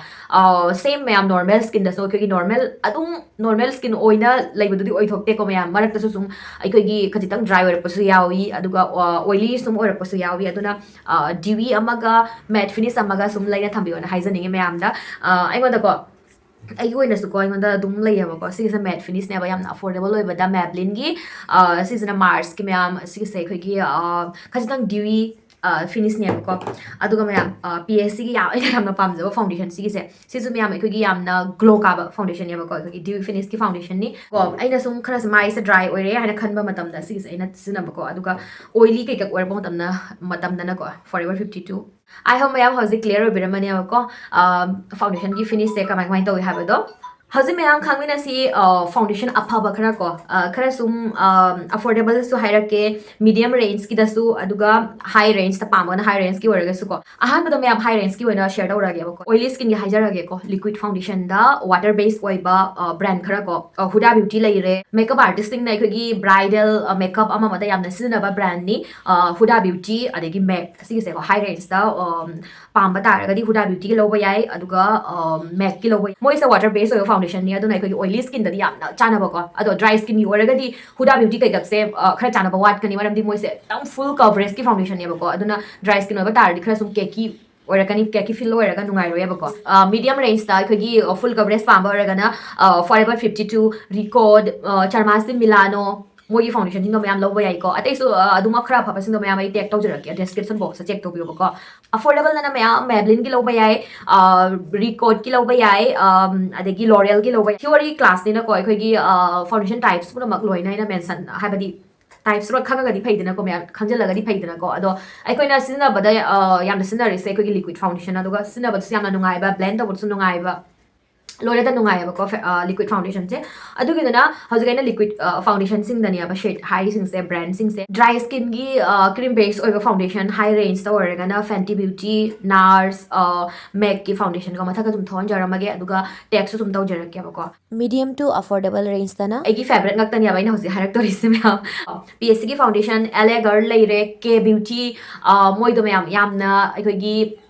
ꯁꯦꯝ ꯃꯌꯥꯝ ꯅꯣꯔꯃꯦꯜ ꯁ꯭ꯀꯤꯟꯗꯁꯨ ꯑꯩꯈꯣꯏꯒꯤ ꯅꯣꯔꯃꯦꯜ ꯑꯗꯨꯝ ꯅꯣꯔꯃꯦꯜ ꯁ꯭ꯀꯤꯟ ꯑꯣꯏꯅ ꯂꯩꯕꯗꯨꯗꯤ ꯑꯣꯏꯊꯣꯛꯇꯦꯀꯣ ꯃꯌꯥꯝ꯫ ꯃꯔꯛꯇꯁꯨ ꯁꯨꯝ ꯑꯩꯈꯣꯏꯒꯤ ꯈꯖꯤꯛꯇꯪ ꯗ꯭ꯔꯥꯏ ꯑꯣꯏꯔꯛꯄꯁꯨ ꯌꯥꯎꯏ ꯑꯗꯨꯒ ꯑꯣꯏꯂꯤ ꯁꯨꯝ ꯑꯣꯏꯔꯛꯄꯁꯨ ꯌꯥꯎꯏ꯫ ꯑꯗꯨꯅ ꯗ꯭ꯌꯨꯋꯤ ꯑꯃꯒ ꯃꯦꯠ ꯐꯤꯅꯤꯁ ꯑꯃꯒ ꯁꯨꯝ ꯂꯩꯅ ꯊꯝꯕꯤꯌꯣꯅ ꯍꯥꯏꯖꯅꯤꯡꯉꯤ ꯃꯌꯥꯝꯗ꯫ ꯑꯩꯉꯣꯟꯗꯀꯣ ꯑꯩꯒꯤ ꯑꯣꯏꯅꯁꯨꯀꯣ ꯑꯩꯉꯣꯟꯗ ꯑꯗꯨꯝ ꯂꯩꯌꯦꯕꯀꯣ꯫ ꯁꯤꯒꯤꯁꯦ ꯃꯦꯠ ꯐꯤꯅꯤꯁꯅꯦꯕ ꯌꯥꯝꯅ ꯑꯐꯣꯔꯗꯦꯕꯜ ꯑꯣꯏꯕꯗ ꯃꯦꯕꯂꯤꯟꯒꯤ ꯁꯤꯁꯤꯅ ꯃꯥꯔꯁꯀꯤ ꯃꯌꯥꯝ ꯁꯤꯒꯤꯁꯦ ꯑꯩꯈꯣꯏꯒꯤ ꯈꯖꯤꯛꯇꯪ ꯗ꯭ꯌꯨꯋꯤ ꯐꯤꯅꯤꯁꯅꯦꯕꯀꯣ꯫ ꯑꯗꯨꯒ ꯃꯌꯥꯝ, ꯄꯤ ꯑꯦꯁ ꯁꯤꯒꯤ ꯌꯥꯝ, ꯑꯩꯅ ꯌꯥꯝꯅ ꯄꯥꯝꯖꯕ ꯐꯥꯎꯟꯗꯦꯁꯟ ꯁꯤꯒꯤꯁꯦ, ꯁꯤꯁꯨ ꯃꯌꯥꯝ ꯑꯩꯈꯣꯏꯒꯤ ꯌꯥꯝꯅ ꯒ꯭ꯂꯣ ꯀꯥꯕ ꯐꯥꯎꯟꯗꯦꯁꯟꯅꯦꯕꯀꯣ, ꯑꯩꯈꯣꯏꯒꯤ ꯗ꯭ꯌꯨ ꯐꯤꯅꯤꯁꯀꯤ ꯐꯥꯎꯟꯗꯦꯁꯟꯅꯤ ꯀꯣ꯫ ꯑꯩꯅ ꯁꯨꯝ ꯈꯔꯁꯦ ꯃꯥꯏꯁꯦ ꯗ꯭ꯔꯥꯏ ꯑꯣꯏꯔꯦ ꯍꯥꯏꯅ ꯈꯟꯕ ꯃꯇꯝꯗ ꯁꯤꯒꯤꯁꯦ ꯑꯩꯅ ꯁꯤꯖꯤꯟꯅꯕꯀꯣ꯫ ꯑꯗꯨꯒ ꯑꯣꯏꯂꯤ ꯀꯩꯀꯩ ꯑꯣꯏꯔꯛꯄ ꯃꯇꯝꯗ, ꯃꯇꯝꯗꯅꯀꯣ, Forever fifty two꯫ I hope ꯃꯌꯥꯝ ꯍꯧꯖꯤꯛ ꯀ꯭ꯂꯤꯌꯥꯔ ꯑꯣꯏꯕꯤꯔꯝꯃꯅꯦꯕꯀꯣ, ꯐꯥꯎꯟꯗꯦꯁꯟꯒꯤ ꯐꯤꯅꯤꯁꯁꯦ ꯀꯃꯥꯏ ꯀꯃꯥꯏꯅ ꯇꯧꯏ ꯍꯥꯏꯕꯗꯣ꯫ ꯍꯧꯖꯤꯛ ꯃꯌꯥꯝ ꯈꯪꯃꯤꯟꯅꯁꯤ ꯐꯥꯎꯟꯗꯦꯁꯟ ꯑꯐꯕ ꯈꯔ ꯀꯣ, ꯈꯔ ꯁꯨꯝ ꯑꯐꯣꯔꯗꯦꯕꯜꯁꯨ ꯍꯥꯏꯔꯛꯀꯦ, ꯃꯤꯗꯤꯌꯝ ꯔꯦꯟꯖꯀꯤꯗꯁꯨ, ꯑꯗꯨꯒ ꯍꯥꯏ ꯔꯦꯟꯖꯇ ꯄꯥꯝꯃꯒꯅ ꯍꯥꯏ ꯔꯦꯟꯖꯀꯤ ꯑꯣꯏꯔꯒꯁꯨ ꯀꯣ꯫ ꯑꯍꯥꯟꯕꯗ ꯃꯌꯥꯝ ꯍꯥꯏ ꯔꯦꯟꯖꯀꯤ ꯑꯣꯏꯅ ꯁꯤꯌꯔ ꯇꯧꯔꯒꯦꯕꯀꯣ꯫ ꯑꯣꯏꯂꯤ ꯁ꯭ꯀꯤꯟꯒꯤ ꯍꯥꯏꯖꯔꯒꯦꯀꯣ, ꯂꯤꯀ꯭ꯋꯤꯠ ꯐꯥꯎꯟꯗꯦꯁꯟꯗ ꯋꯥꯇꯔ ꯕꯦꯁ ꯑꯣꯏꯕ ꯕ꯭ꯔꯥꯟ ꯈꯔ ꯀꯣ, ꯍꯨꯗꯥ ꯕ꯭ꯌꯨꯇꯤ ꯂꯩꯔꯦ, ꯃꯦꯀꯞ ꯑꯥꯔꯇꯤꯁꯁꯤꯡꯅ ꯑꯩꯈꯣꯏꯒꯤ ꯕ꯭ꯔꯥꯏꯗꯦꯜ ꯃꯦꯀꯞ ꯑꯃ ꯑꯃꯗ ꯌꯥꯝꯅ ꯁꯤꯖꯤꯟꯅꯕ ꯕ꯭ꯔꯥꯟꯅꯤ꯫ ꯍꯨꯗꯥ ꯕ꯭ꯌꯨꯇꯤ ꯑꯗꯒꯤ ꯃꯦꯛ, ꯁꯤꯒꯤꯁꯦꯀꯣ, ꯍꯥꯏ ꯔꯦꯟꯖꯇ ꯄꯥꯝꯕ ꯇꯥꯔꯒꯗꯤ ꯍꯨꯗꯥ ꯕ꯭ꯌꯨꯇꯤꯒꯤ ꯂꯧꯕ ꯌꯥꯏ, ꯑꯗꯨꯒ ꯃꯦꯛꯀꯤ ꯂꯧꯕ ꯌꯥꯏ꯫ ꯃꯣꯏꯁꯦ ꯋꯥꯇꯔ ꯕꯦꯁ ꯑꯣꯏꯕ ꯐꯥꯎꯟꯗꯦꯁꯟꯅꯤ, ꯑꯗꯨꯅ ꯑꯩꯈꯣꯏꯒꯤ ꯑꯣꯏꯂꯤ ꯁ꯭ꯀꯤꯟꯗꯗꯤ ꯌꯥꯝꯅ ꯆꯥꯟꯅꯕꯀꯣ꯫ ꯑꯗꯣ ꯗ꯭ꯔꯥꯏ ꯁ꯭ꯀꯤꯟꯒꯤ ꯑꯣꯏꯔꯒꯗꯤ ꯍꯨꯗꯥ ꯕ꯭ꯌꯨꯇꯤ ꯀꯩꯀꯞꯁꯦ ꯈꯔ ꯆꯥꯟꯅꯕ ꯋꯥꯠꯀꯅꯤ, ꯃꯔꯝꯗꯤ ꯃꯣꯏꯁꯦ ꯑꯗꯨꯝ ꯐꯨꯜ ꯀꯚꯔꯦꯖꯀꯤ ꯐꯥꯎꯟꯗꯦꯁꯟꯅꯦꯕꯀꯣ꯫ ꯑꯗꯨꯅ ꯗ꯭ꯔꯥꯏ ꯁ꯭ꯀꯤꯟ ꯑꯣꯏꯕ ꯇꯥꯔꯗꯤ ꯈꯔ ꯁꯨꯝ ꯀꯦꯀꯤ ꯑꯣꯏꯔꯛꯀꯅꯤ, ꯀꯦꯀꯤ ꯐꯤꯜ ꯑꯣꯏꯔꯒ ꯅꯨꯡꯉꯥꯏꯔꯣꯏꯕꯀꯣ꯫ ꯃꯤꯗꯤꯌꯝ ꯔꯦꯟꯖꯇ ꯑꯩꯈꯣꯏꯒꯤ ꯐꯨꯜ ꯀꯚꯔꯦꯖ ꯄꯥꯝꯕ ꯑꯣꯏꯔꯒꯅ four ever fifty two, record, ꯆꯔꯃꯥꯁꯇꯤꯟ ꯃꯤꯂꯥꯅꯣ, ꯃꯣꯏꯒꯤ ꯐꯥꯎꯟꯗꯦꯁꯟꯁꯤꯡꯗꯣ ꯃꯌꯥꯝ ꯂꯧꯕ ꯌꯥꯏꯀꯣ꯫ ꯑꯇꯩꯁꯨ ꯑꯗꯨꯃꯛ ꯈꯔ ꯑꯐꯕꯁꯤꯡꯗꯣ ꯃꯌꯥꯝ ꯑꯩ ꯇꯦꯛ ꯇꯧꯖꯔꯛꯀꯦ, ꯗꯤꯁꯀ꯭ꯔꯤꯞꯁꯟ ꯕꯣꯛꯁꯇ ꯆꯦꯛ ꯇꯧꯕꯤꯌꯣꯕꯀꯣ꯫ ꯑꯐꯣꯔꯗꯦꯕꯜꯅ ꯃꯌꯥꯝ ꯃꯦꯕ꯭ꯂꯤꯟꯒꯤ ꯂꯧꯕ ꯌꯥꯏ, ꯔꯤꯀꯣꯗꯀꯤ ꯂꯧꯕ ꯌꯥꯏ, ꯑꯗꯒꯤ ꯂꯣꯔꯦꯜꯒꯤ ꯂꯧꯕ ꯌꯥꯏ꯫ ꯊꯤꯑꯣꯔꯤ ꯀ꯭ꯂꯥꯁꯅꯤꯅꯀꯣ, ꯑꯩꯈꯣꯏꯒꯤ ꯐꯥꯎꯟꯗꯦꯁꯟ ꯇꯥꯏꯞꯁ ꯄꯨꯝꯅꯃꯛ ꯂꯣꯏꯅ ꯑꯩꯅ ꯃꯦꯟꯁꯟ, ꯍꯥꯏꯕꯗꯤ ꯇꯥꯏꯞꯁ ꯂꯣꯏ ꯈꯪꯉꯒꯗꯤ ꯐꯩꯗꯅꯀꯣ, ꯃꯌꯥꯝ ꯈꯪꯖꯤꯜꯂꯒꯗꯤ ꯐꯩꯗꯅꯀꯣ꯫ ꯑꯗꯣ ꯑꯩꯈꯣꯏꯅ ꯁꯤꯖꯤꯟꯅꯕꯗ ꯌꯥꯝꯅ ꯁꯤꯖꯤꯟꯅꯔꯤꯁꯦ ꯑꯩꯈꯣꯏꯒꯤ ꯂꯤꯀ꯭ꯋꯤꯠ ꯐꯥꯎꯟꯗꯦꯁꯟ, ꯑꯗꯨꯒ ꯁꯤꯖꯤꯟꯅꯕꯗꯁꯨ ꯌꯥꯝꯅ ꯅꯨꯡꯉꯥꯏꯕ, ꯕ꯭ꯂꯦꯟ ꯇꯧꯕꯗꯁꯨ ꯅꯨꯡꯉꯥꯏꯕ, ꯂꯣꯏꯅꯗ ꯅꯨꯡꯉꯥꯏꯌꯦꯕꯀꯣ ꯂꯤꯀ꯭ꯋꯤꯠ ꯐꯥꯎꯟꯗꯦꯁꯟꯁꯦ꯫ ꯑꯗꯨꯒꯤꯗꯨꯅ ꯍꯧꯖꯤꯛ ꯑꯩꯅ ꯂꯤꯀ꯭ꯋꯤꯠ ꯐꯥꯎꯟꯗꯦꯁꯟꯁꯤꯡꯗꯅꯦꯕ ꯁꯦꯠ ꯍꯥꯏꯔꯤꯁꯤꯡꯁꯦ, ꯕ꯭ꯔꯥꯟꯁꯤꯡꯁꯦ꯫ ꯗ꯭ꯔꯥꯏ ꯁ꯭ꯀꯤꯟꯒꯤ ꯀ꯭ꯔꯤꯝ ꯕꯦꯁ ꯑꯣꯏꯕ ꯐꯥꯎꯟꯗꯦꯁꯟ ꯍꯥꯏ ꯔꯦꯟꯖꯇ ꯑꯣꯏꯔꯒꯅ ꯐꯦꯟꯇꯤ ꯕ꯭ꯌꯨꯇꯤ, ꯅꯥꯔꯁ, ꯃꯦꯛꯀꯤ ꯐꯥꯎꯟꯗꯦꯁꯟꯒ ꯃꯊꯛꯇ ꯑꯗꯨꯝ ꯊꯣꯛꯍꯟꯖꯔꯝꯃꯒꯦ, ꯑꯗꯨꯒ ꯇꯦꯛꯁꯨ ꯑꯗꯨꯝ ꯇꯧꯖꯔꯛꯀꯦꯕꯀꯣ꯫ ꯃꯤꯗꯤꯌꯝ ꯇꯨ ꯑꯐꯣꯔꯗꯦꯕꯜ ꯔꯦꯟꯖꯇꯅ ꯑꯩꯒꯤ ꯐꯦꯚꯔꯦꯠ ꯉꯥꯛꯇꯅꯦꯕ ꯑꯩꯅ ꯍꯧꯖꯤꯛ ꯍꯥꯏꯔꯛꯇꯣꯔꯤꯁꯦ ꯃꯌꯥꯝ꯫ ꯄꯤ ꯑꯦꯁ ꯁꯤꯒꯤ ꯐꯥꯎꯟꯗꯦꯁꯟ, ꯑꯦꯂꯦꯒꯔ ꯂꯩꯔꯦ, ꯀꯦ ꯕ꯭ꯌꯨꯇꯤ, ꯃꯣꯏꯗꯣ ꯃꯌꯥꯝ ꯌꯥꯝꯅ ꯑꯩꯈꯣꯏꯒꯤ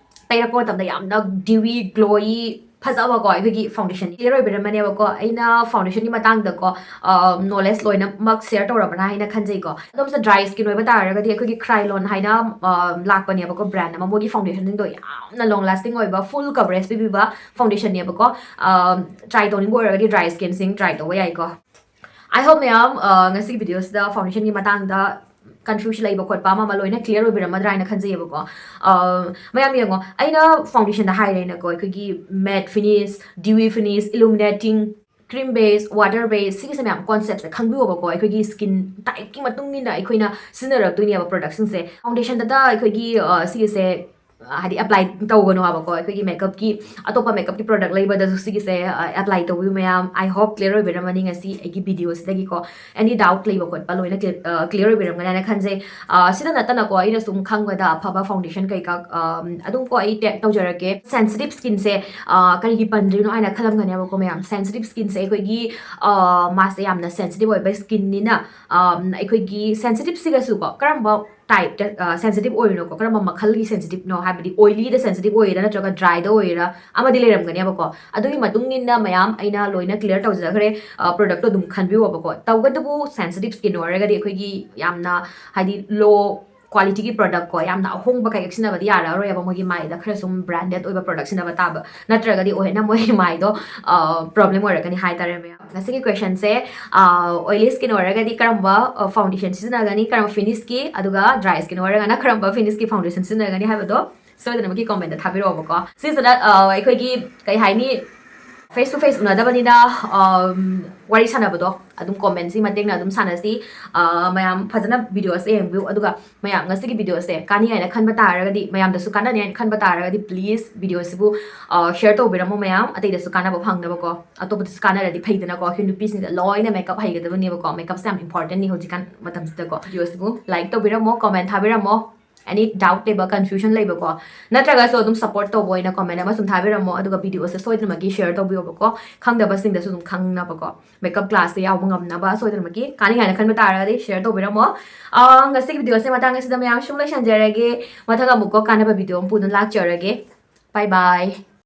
ꯇꯩꯔꯛꯄ ꯃꯇꯝꯗ ꯌꯥꯝꯅ ꯗ꯭ꯌꯨꯋꯤ, ꯒ꯭ꯂꯣꯌꯤ, ꯐꯖꯕꯀꯣ ꯑꯩꯈꯣꯏꯒꯤ ꯐꯥꯎꯟꯗꯦꯁꯟ꯫ ꯀ꯭ꯂꯤꯌꯥꯔ ꯑꯣꯏꯕꯤꯔꯝꯃꯅꯦꯕꯀꯣ꯫ ꯑꯩꯅ ꯐꯥꯎꯟꯗꯦꯁꯟꯒꯤ ꯃꯇꯥꯡꯗꯀꯣ ꯅꯣꯂꯦꯖ ꯂꯣꯏꯅꯃꯛ ꯁꯤꯌꯔ ꯇꯧꯔꯕ꯭ꯔꯥ ꯍꯥꯏꯅ ꯈꯟꯖꯩꯀꯣ꯫ ꯑꯗꯣꯝꯁꯦ ꯗ꯭ꯔꯥꯏ ꯁ꯭ꯀꯤꯟ ꯑꯣꯏꯕ ꯇꯥꯔꯒꯗꯤ ꯑꯩꯈꯣꯏꯒꯤ ꯈ꯭ꯔꯥꯏꯂꯣꯟ ꯍꯥꯏꯅ ꯂꯥꯛꯄꯅꯦꯕꯀꯣ, ꯕ꯭ꯔꯥꯟ ꯑꯃ꯫ ꯃꯣꯏꯒꯤ ꯐꯥꯎꯟꯗꯦꯁꯟꯁꯤꯡꯗꯣ ꯌꯥꯝꯅ ꯂꯣꯡ ꯂꯥꯁꯇꯤꯡ ꯑꯣꯏꯕ, ꯐꯨꯜ ꯀꯚꯔꯦꯖ ꯄꯤꯕꯤꯕ ꯐꯥꯎꯟꯗꯦꯁꯟꯅꯦꯕꯀꯣ꯫ ꯇ꯭ꯔꯥꯏ ꯇꯧꯅꯤꯡꯕ ꯑꯣꯏꯔꯒꯗꯤ ꯗ꯭ꯔꯥꯏ ꯁ꯭ꯀꯤꯟꯁꯤꯡ ꯇ꯭ꯔꯥꯏ ꯇꯧꯕ ꯌꯥꯏꯀꯣ꯫ I hope ꯃꯌꯥꯝ ꯉꯁꯤꯒꯤ ꯚꯤꯗꯤꯑꯣꯁꯤꯗ ꯐꯥꯎꯟꯗꯦꯁꯟꯒꯤ ꯃꯇꯥꯡꯗ ꯀꯟꯐ꯭ꯌꯨꯁ ꯂꯩꯕ ꯈꯣꯠꯄ ꯑꯃ ꯑꯃ ꯂꯣꯏꯅ ꯀ꯭ꯂꯤꯌꯔ ꯑꯣꯏꯕꯤꯔꯝꯃꯗ꯭ꯔꯥ ꯍꯥꯏꯅ ꯈꯟꯖꯩꯌꯦꯕꯀꯣ꯫ ꯑ, ꯃꯌꯥꯝ ꯌꯦꯡꯉꯣ, ꯑꯩꯅ ꯐꯥꯎꯟꯗꯦꯁꯟꯗ ꯍꯥꯏꯔꯦꯅꯀꯣ, ꯑꯩꯈꯣꯏꯒꯤ ꯃꯦꯠ ꯐꯤꯅꯤꯁ, ꯗ꯭ꯌꯨꯋꯤ ꯐꯤꯅꯤꯁ, ꯏꯂꯨꯃꯤꯅꯦꯇꯤꯡ, ꯀ꯭ꯔꯤꯝ ꯕꯦꯁ, ꯋꯥꯇꯔ ꯕꯦꯁ, ꯁꯤꯒꯤꯁꯦ ꯃꯌꯥꯝ ꯀꯣꯟꯁꯦꯞꯁꯦ ꯈꯪꯕꯤꯌꯣꯕꯀꯣ꯫ ꯑꯩꯈꯣꯏꯒꯤ ꯁ꯭ꯀꯤꯟ ꯇꯥꯏꯞꯀꯤ ꯃꯇꯨꯡ ꯏꯟꯅ ꯑꯩꯈꯣꯏꯅ ꯁꯤꯖꯤꯟꯅꯔꯛꯇꯣꯏꯅꯦꯕ ꯄ꯭ꯔꯗꯛꯁꯤꯡꯁꯦ꯫ ꯐꯥꯎꯟꯗꯦꯁꯟꯗꯇ ꯑꯩꯈꯣꯏꯒꯤ, ꯑ, ꯁꯤꯒꯤꯁꯦ, ꯑ, ꯍꯥꯏꯗꯤ ꯑꯦꯄ꯭ꯂꯥꯏ ꯇꯧꯒꯅꯣ ꯍꯥꯏꯕꯀꯣ꯫ ꯑꯩꯈꯣꯏꯒꯤ ꯃꯦꯀꯞꯀꯤ, ꯑꯇꯣꯞꯄ ꯃꯦꯀꯞꯀꯤ ꯄ꯭ꯔꯗꯛ ꯂꯩꯕꯗꯁꯨ ꯁꯤꯒꯤꯁꯦ, ꯑ, ꯑꯦꯄ꯭ꯂꯥꯏ ꯇꯧꯕꯤꯌꯨ ꯃꯌꯥꯝ꯫ I hope clear ꯑꯣꯏꯕꯤꯔꯝꯃꯅꯤ ꯉꯁꯤ ꯑꯩꯒꯤ ꯚꯤꯗꯤꯑꯣꯁꯤꯗꯒꯤꯀꯣ꯫ Any doubt ꯂꯩꯕ ꯈꯣꯠꯄ ꯂꯣꯏꯅ clear, ꯑ, clear ꯑꯣꯏꯕꯤꯔꯝꯒꯅꯤ ꯍꯥꯏꯅ ꯈꯟꯖꯩ꯫ ꯑ, ꯁꯤꯗ ꯅꯠꯇꯅꯀꯣ, ꯑꯩꯅ ꯁꯨꯝ ꯈꯪꯕꯗ ꯑꯐꯕ ꯐꯥꯎꯟꯗꯦꯁꯟ ꯀꯩꯀꯥ, ꯑꯝ, ꯑꯗꯨꯝ ꯀꯣ ꯑꯩ ꯇꯦꯛ ꯇꯧꯖꯔꯛꯀꯦ꯫ ꯁꯦꯟꯁꯤꯇꯤꯞ ꯁ꯭ꯀꯤꯟꯁꯦ, ꯑ, ꯀꯔꯤꯒꯤ ꯄꯟꯗ꯭ꯔꯤꯅꯣ ꯍꯥꯏꯅ ꯈꯜꯂꯝꯒꯅꯦꯕꯀꯣ ꯃꯌꯥꯝ꯫ ꯁꯦꯟꯁꯤꯇꯤꯞ ꯁ꯭ꯀꯤꯟꯁꯦ ꯑꯩꯈꯣꯏꯒꯤ, ꯑ, ꯃꯥꯁꯦ ꯌꯥꯝꯅ ꯁꯦꯟꯁꯤꯇꯤꯞ ꯑꯣꯏꯕ ꯁ꯭ꯀꯤꯟꯅꯤꯅ, ꯑꯝ, ꯑꯩꯈꯣꯏꯒꯤ ꯁꯦꯟꯁꯤꯇꯤꯞꯁꯤꯒꯁꯨꯀꯣ ꯀꯔꯝꯕ ꯇꯥꯏꯞꯇ, ꯑ, ꯁꯦꯟꯁꯤꯇꯤꯞ ꯑꯣꯏꯔꯤꯅꯣꯀꯣ, ꯀꯔꯝꯕ ꯃꯈꯜꯒꯤ ꯁꯦꯟꯁꯤꯇꯤꯞꯅꯣ ꯍꯥꯏꯕꯗꯤ ꯑꯣꯏꯂꯤꯗ ꯁꯦꯟꯁꯤꯇꯤꯞ ꯑꯣꯏꯔꯤꯔꯥ ꯅꯠꯇ꯭ꯔꯒ ꯗ꯭ꯔꯥꯏꯗ ꯑꯣꯏꯔꯤꯔꯥ ꯑꯃꯗꯤ ꯂꯩꯔꯝꯒꯅꯦꯕꯀꯣ꯫ ꯑꯗꯨꯒꯤ ꯃꯇꯨꯡ ꯏꯟꯅ ꯃꯌꯥꯝ ꯑꯩꯅ ꯂꯣꯏꯅ ꯀ꯭ꯂꯤꯌꯔ ꯇꯧꯖꯈ꯭ꯔꯦ꯫ ꯑ, ꯄ꯭ꯔꯗꯛꯇꯣ ꯑꯗꯨꯝ ꯈꯟꯕꯤꯌꯣꯕꯀꯣ꯫ ꯇꯧꯕꯇꯕꯨ ꯁꯦꯟꯁꯤꯇꯤꯞ ꯁ꯭ꯀꯤꯟ ꯑꯣꯏꯔꯒꯗꯤ ꯑꯩꯈꯣꯏꯒꯤ ꯌꯥꯝꯅ ꯍꯥꯏꯗꯤ ꯂꯣ ꯀ꯭ꯋꯥꯂꯤꯇꯤꯒꯤ ꯄ꯭ꯔꯗꯛ ꯀꯣ, ꯌꯥꯝꯅ ꯑꯍꯣꯡꯕ ꯀꯩꯀꯩ ꯁꯤꯖꯤꯟꯅꯕꯗꯤ ꯌꯥꯔꯛꯑꯔꯣꯏꯕ꯫ ꯃꯣꯏꯒꯤ ꯃꯥꯏꯗ ꯈꯔ ꯁꯨꯝ ꯕ꯭ꯔꯥꯟꯗꯦꯗ ꯑꯣꯏꯕ ꯄ꯭ꯔꯗꯛ ꯁꯤꯖꯤꯟꯅꯕ ꯇꯥꯕ, ꯅꯠꯇ꯭ꯔꯒꯗꯤ ꯑꯣꯏꯍꯦꯟꯅ ꯃꯣꯏꯒꯤ ꯃꯥꯏꯗꯣ, ꯑ, ꯄ꯭ꯔꯣꯕ꯭ꯂꯦꯝ ꯑꯣꯏꯔꯛꯀꯅꯤ ꯍꯥꯏꯇꯥꯔꯦ ꯃꯌꯥꯝ꯫ ꯉꯁꯤꯒꯤ ꯀ꯭ꯋꯦꯁꯟꯁꯦ, ꯑ, ꯑꯣꯏꯂꯤ ꯁ꯭ꯀꯤꯟ ꯑꯣꯏꯔꯒꯗꯤ ꯀꯔꯝꯕ, ꯑ, ꯐꯥꯎꯟꯗꯦꯁꯟ ꯁꯤꯖꯤꯟꯅꯒꯅꯤ, ꯀꯔꯝꯕ ꯐꯤꯅꯤꯁꯀꯤ, ꯑꯗꯨꯒ ꯗ꯭ꯔꯥꯏ ꯁ꯭ꯀꯤꯟ ꯑꯣꯏꯔꯒꯅ ꯀꯔꯝꯕ ꯐꯤꯅꯤꯁꯀꯤ ꯐꯥꯎꯟꯗꯦꯁꯟ ꯁꯤꯖꯤꯟꯅꯒꯅꯤ ꯍꯥꯏꯕꯗꯣ ꯁꯣꯏꯗꯅꯃꯛꯀꯤ ꯀꯣꯃꯦꯟꯇ ꯊꯥꯕꯤꯔꯛꯑꯣꯕꯀꯣ꯫ ꯁꯤꯁꯤꯅ, ꯑ, ꯑꯩꯈꯣꯏꯒꯤ ꯀꯩ ꯍꯥꯏꯅꯤ, ꯐꯦꯁ ꯇꯨ ꯐꯦꯁ ꯎꯅꯗꯕꯅꯤꯅ, ꯑꯝ, ꯋꯥꯔꯤ ꯁꯥꯟꯅꯕꯗꯣ ꯑꯗꯨꯝ ꯀꯣꯃꯦꯟꯁꯤ ꯃꯇꯦꯡꯅ ꯑꯗꯨꯝ ꯁꯥꯟꯅꯁꯤ꯫ ꯑ, ꯃꯌꯥꯝ ꯐꯖꯅ ꯚꯤꯗꯤꯑꯣꯁꯦ ꯌꯦꯡꯕꯤꯌꯨ, ꯑꯗꯨꯒ ꯃꯌꯥꯝ ꯉꯁꯤꯒꯤ ꯚꯤꯗꯤꯑꯣꯁꯦ ꯀꯥꯟꯅꯤ ꯍꯥꯏꯅ ꯈꯟꯕ ꯇꯥꯔꯒꯗꯤ, ꯃꯌꯥꯝꯗꯁꯨ ꯀꯥꯟꯅꯅꯤ ꯍꯥꯏꯅ ꯈꯟꯕ ꯇꯥꯔꯒꯗꯤ, ꯄ꯭ꯂꯤꯁ ꯚꯤꯗꯤꯑꯣꯁꯤꯕꯨ, ꯑ, ꯁꯤꯌꯔ ꯇꯧꯕꯤꯔꯝꯃꯣ ꯃꯌꯥꯝ, ꯑꯇꯩꯗꯁꯨ ꯀꯥꯟꯅꯕ ꯐꯪꯅꯕꯀꯣ꯫ ꯑꯇꯣꯞꯄꯗꯁꯨ ꯀꯥꯟꯅꯔꯗꯤ ꯐꯩꯗꯅꯀꯣ꯫ ꯑꯩꯈꯣꯏ ꯅꯨꯄꯤꯁꯤꯡꯗ ꯂꯣꯏꯅ ꯃꯦꯀꯞ ꯍꯩꯒꯗꯕꯅꯦꯕꯀꯣ꯫ ꯃꯦꯀꯞꯁꯦ ꯌꯥꯝ ꯏꯝꯄꯣꯔꯇꯦꯟꯅꯤ ꯍꯧꯖꯤꯛꯀꯥꯟ ꯃꯇꯝꯁꯤꯗꯀꯣ꯫ ꯚꯤꯗꯤꯑꯣꯁꯤꯕꯨ ꯂꯥꯏꯛ ꯇꯧꯕꯤꯔꯝꯃꯣ, ꯀꯣꯃꯦꯟ ꯊꯥꯕꯤꯔꯝꯃꯣ꯫ ꯑꯦꯅꯤ ꯗꯥꯎꯠ ꯂꯩꯕ, ꯀꯟꯐ꯭ꯌꯨꯖꯟ ꯂꯩꯕꯀꯣ, ꯅꯠꯇ꯭ꯔꯒꯁꯨ ꯑꯗꯨꯝ ꯁꯞꯄꯣꯔꯠ ꯇꯧꯕ ꯑꯣꯏꯅ ꯀꯣꯃꯦꯟ ꯑꯃ ꯁꯨꯝ ꯊꯥꯕꯤꯔꯝꯃꯣ, ꯑꯗꯨꯒ ꯚꯤꯗꯤꯑꯣꯁꯦ ꯁꯣꯏꯗꯅꯃꯛꯀꯤ ꯁꯤꯌꯔ ꯇꯧꯕꯤꯌꯣꯕꯀꯣ, ꯈꯪꯗꯕꯁꯤꯡꯗꯁꯨ ꯑꯗꯨꯝ ꯈꯪꯅꯕꯀꯣ꯫ ꯃꯦꯀꯞ ꯀ꯭ꯂꯥꯁꯇ ꯌꯥꯎꯕ ꯉꯝꯅꯕ ꯁꯣꯏꯗꯅꯃꯛꯀꯤ ꯀꯥꯟꯅꯩ ꯍꯥꯏꯅ ꯈꯟꯕ ꯇꯥꯔꯒꯗꯤ ꯁꯤꯌꯔ ꯇꯧꯕꯤꯔꯝꯃꯣ꯫ ꯑꯥ, ꯉꯁꯤꯒꯤ ꯚꯤꯗꯤꯑꯣꯁꯦ ꯃꯇꯥꯡ ꯑꯁꯤꯗ ꯃꯌꯥꯝ ꯁꯨꯝ ꯂꯣꯏꯁꯟꯖꯔꯒꯦ꯫ ꯃꯊꯪ ꯑꯃꯨꯛꯀꯣ ꯀꯥꯟꯅꯕ ꯚꯤꯗꯤꯑꯣ ꯑꯃ ꯄꯨꯗꯨꯅ ꯂꯥꯛꯆꯔꯒꯦ꯫ ꯕꯥꯏ ꯕꯥꯏ꯫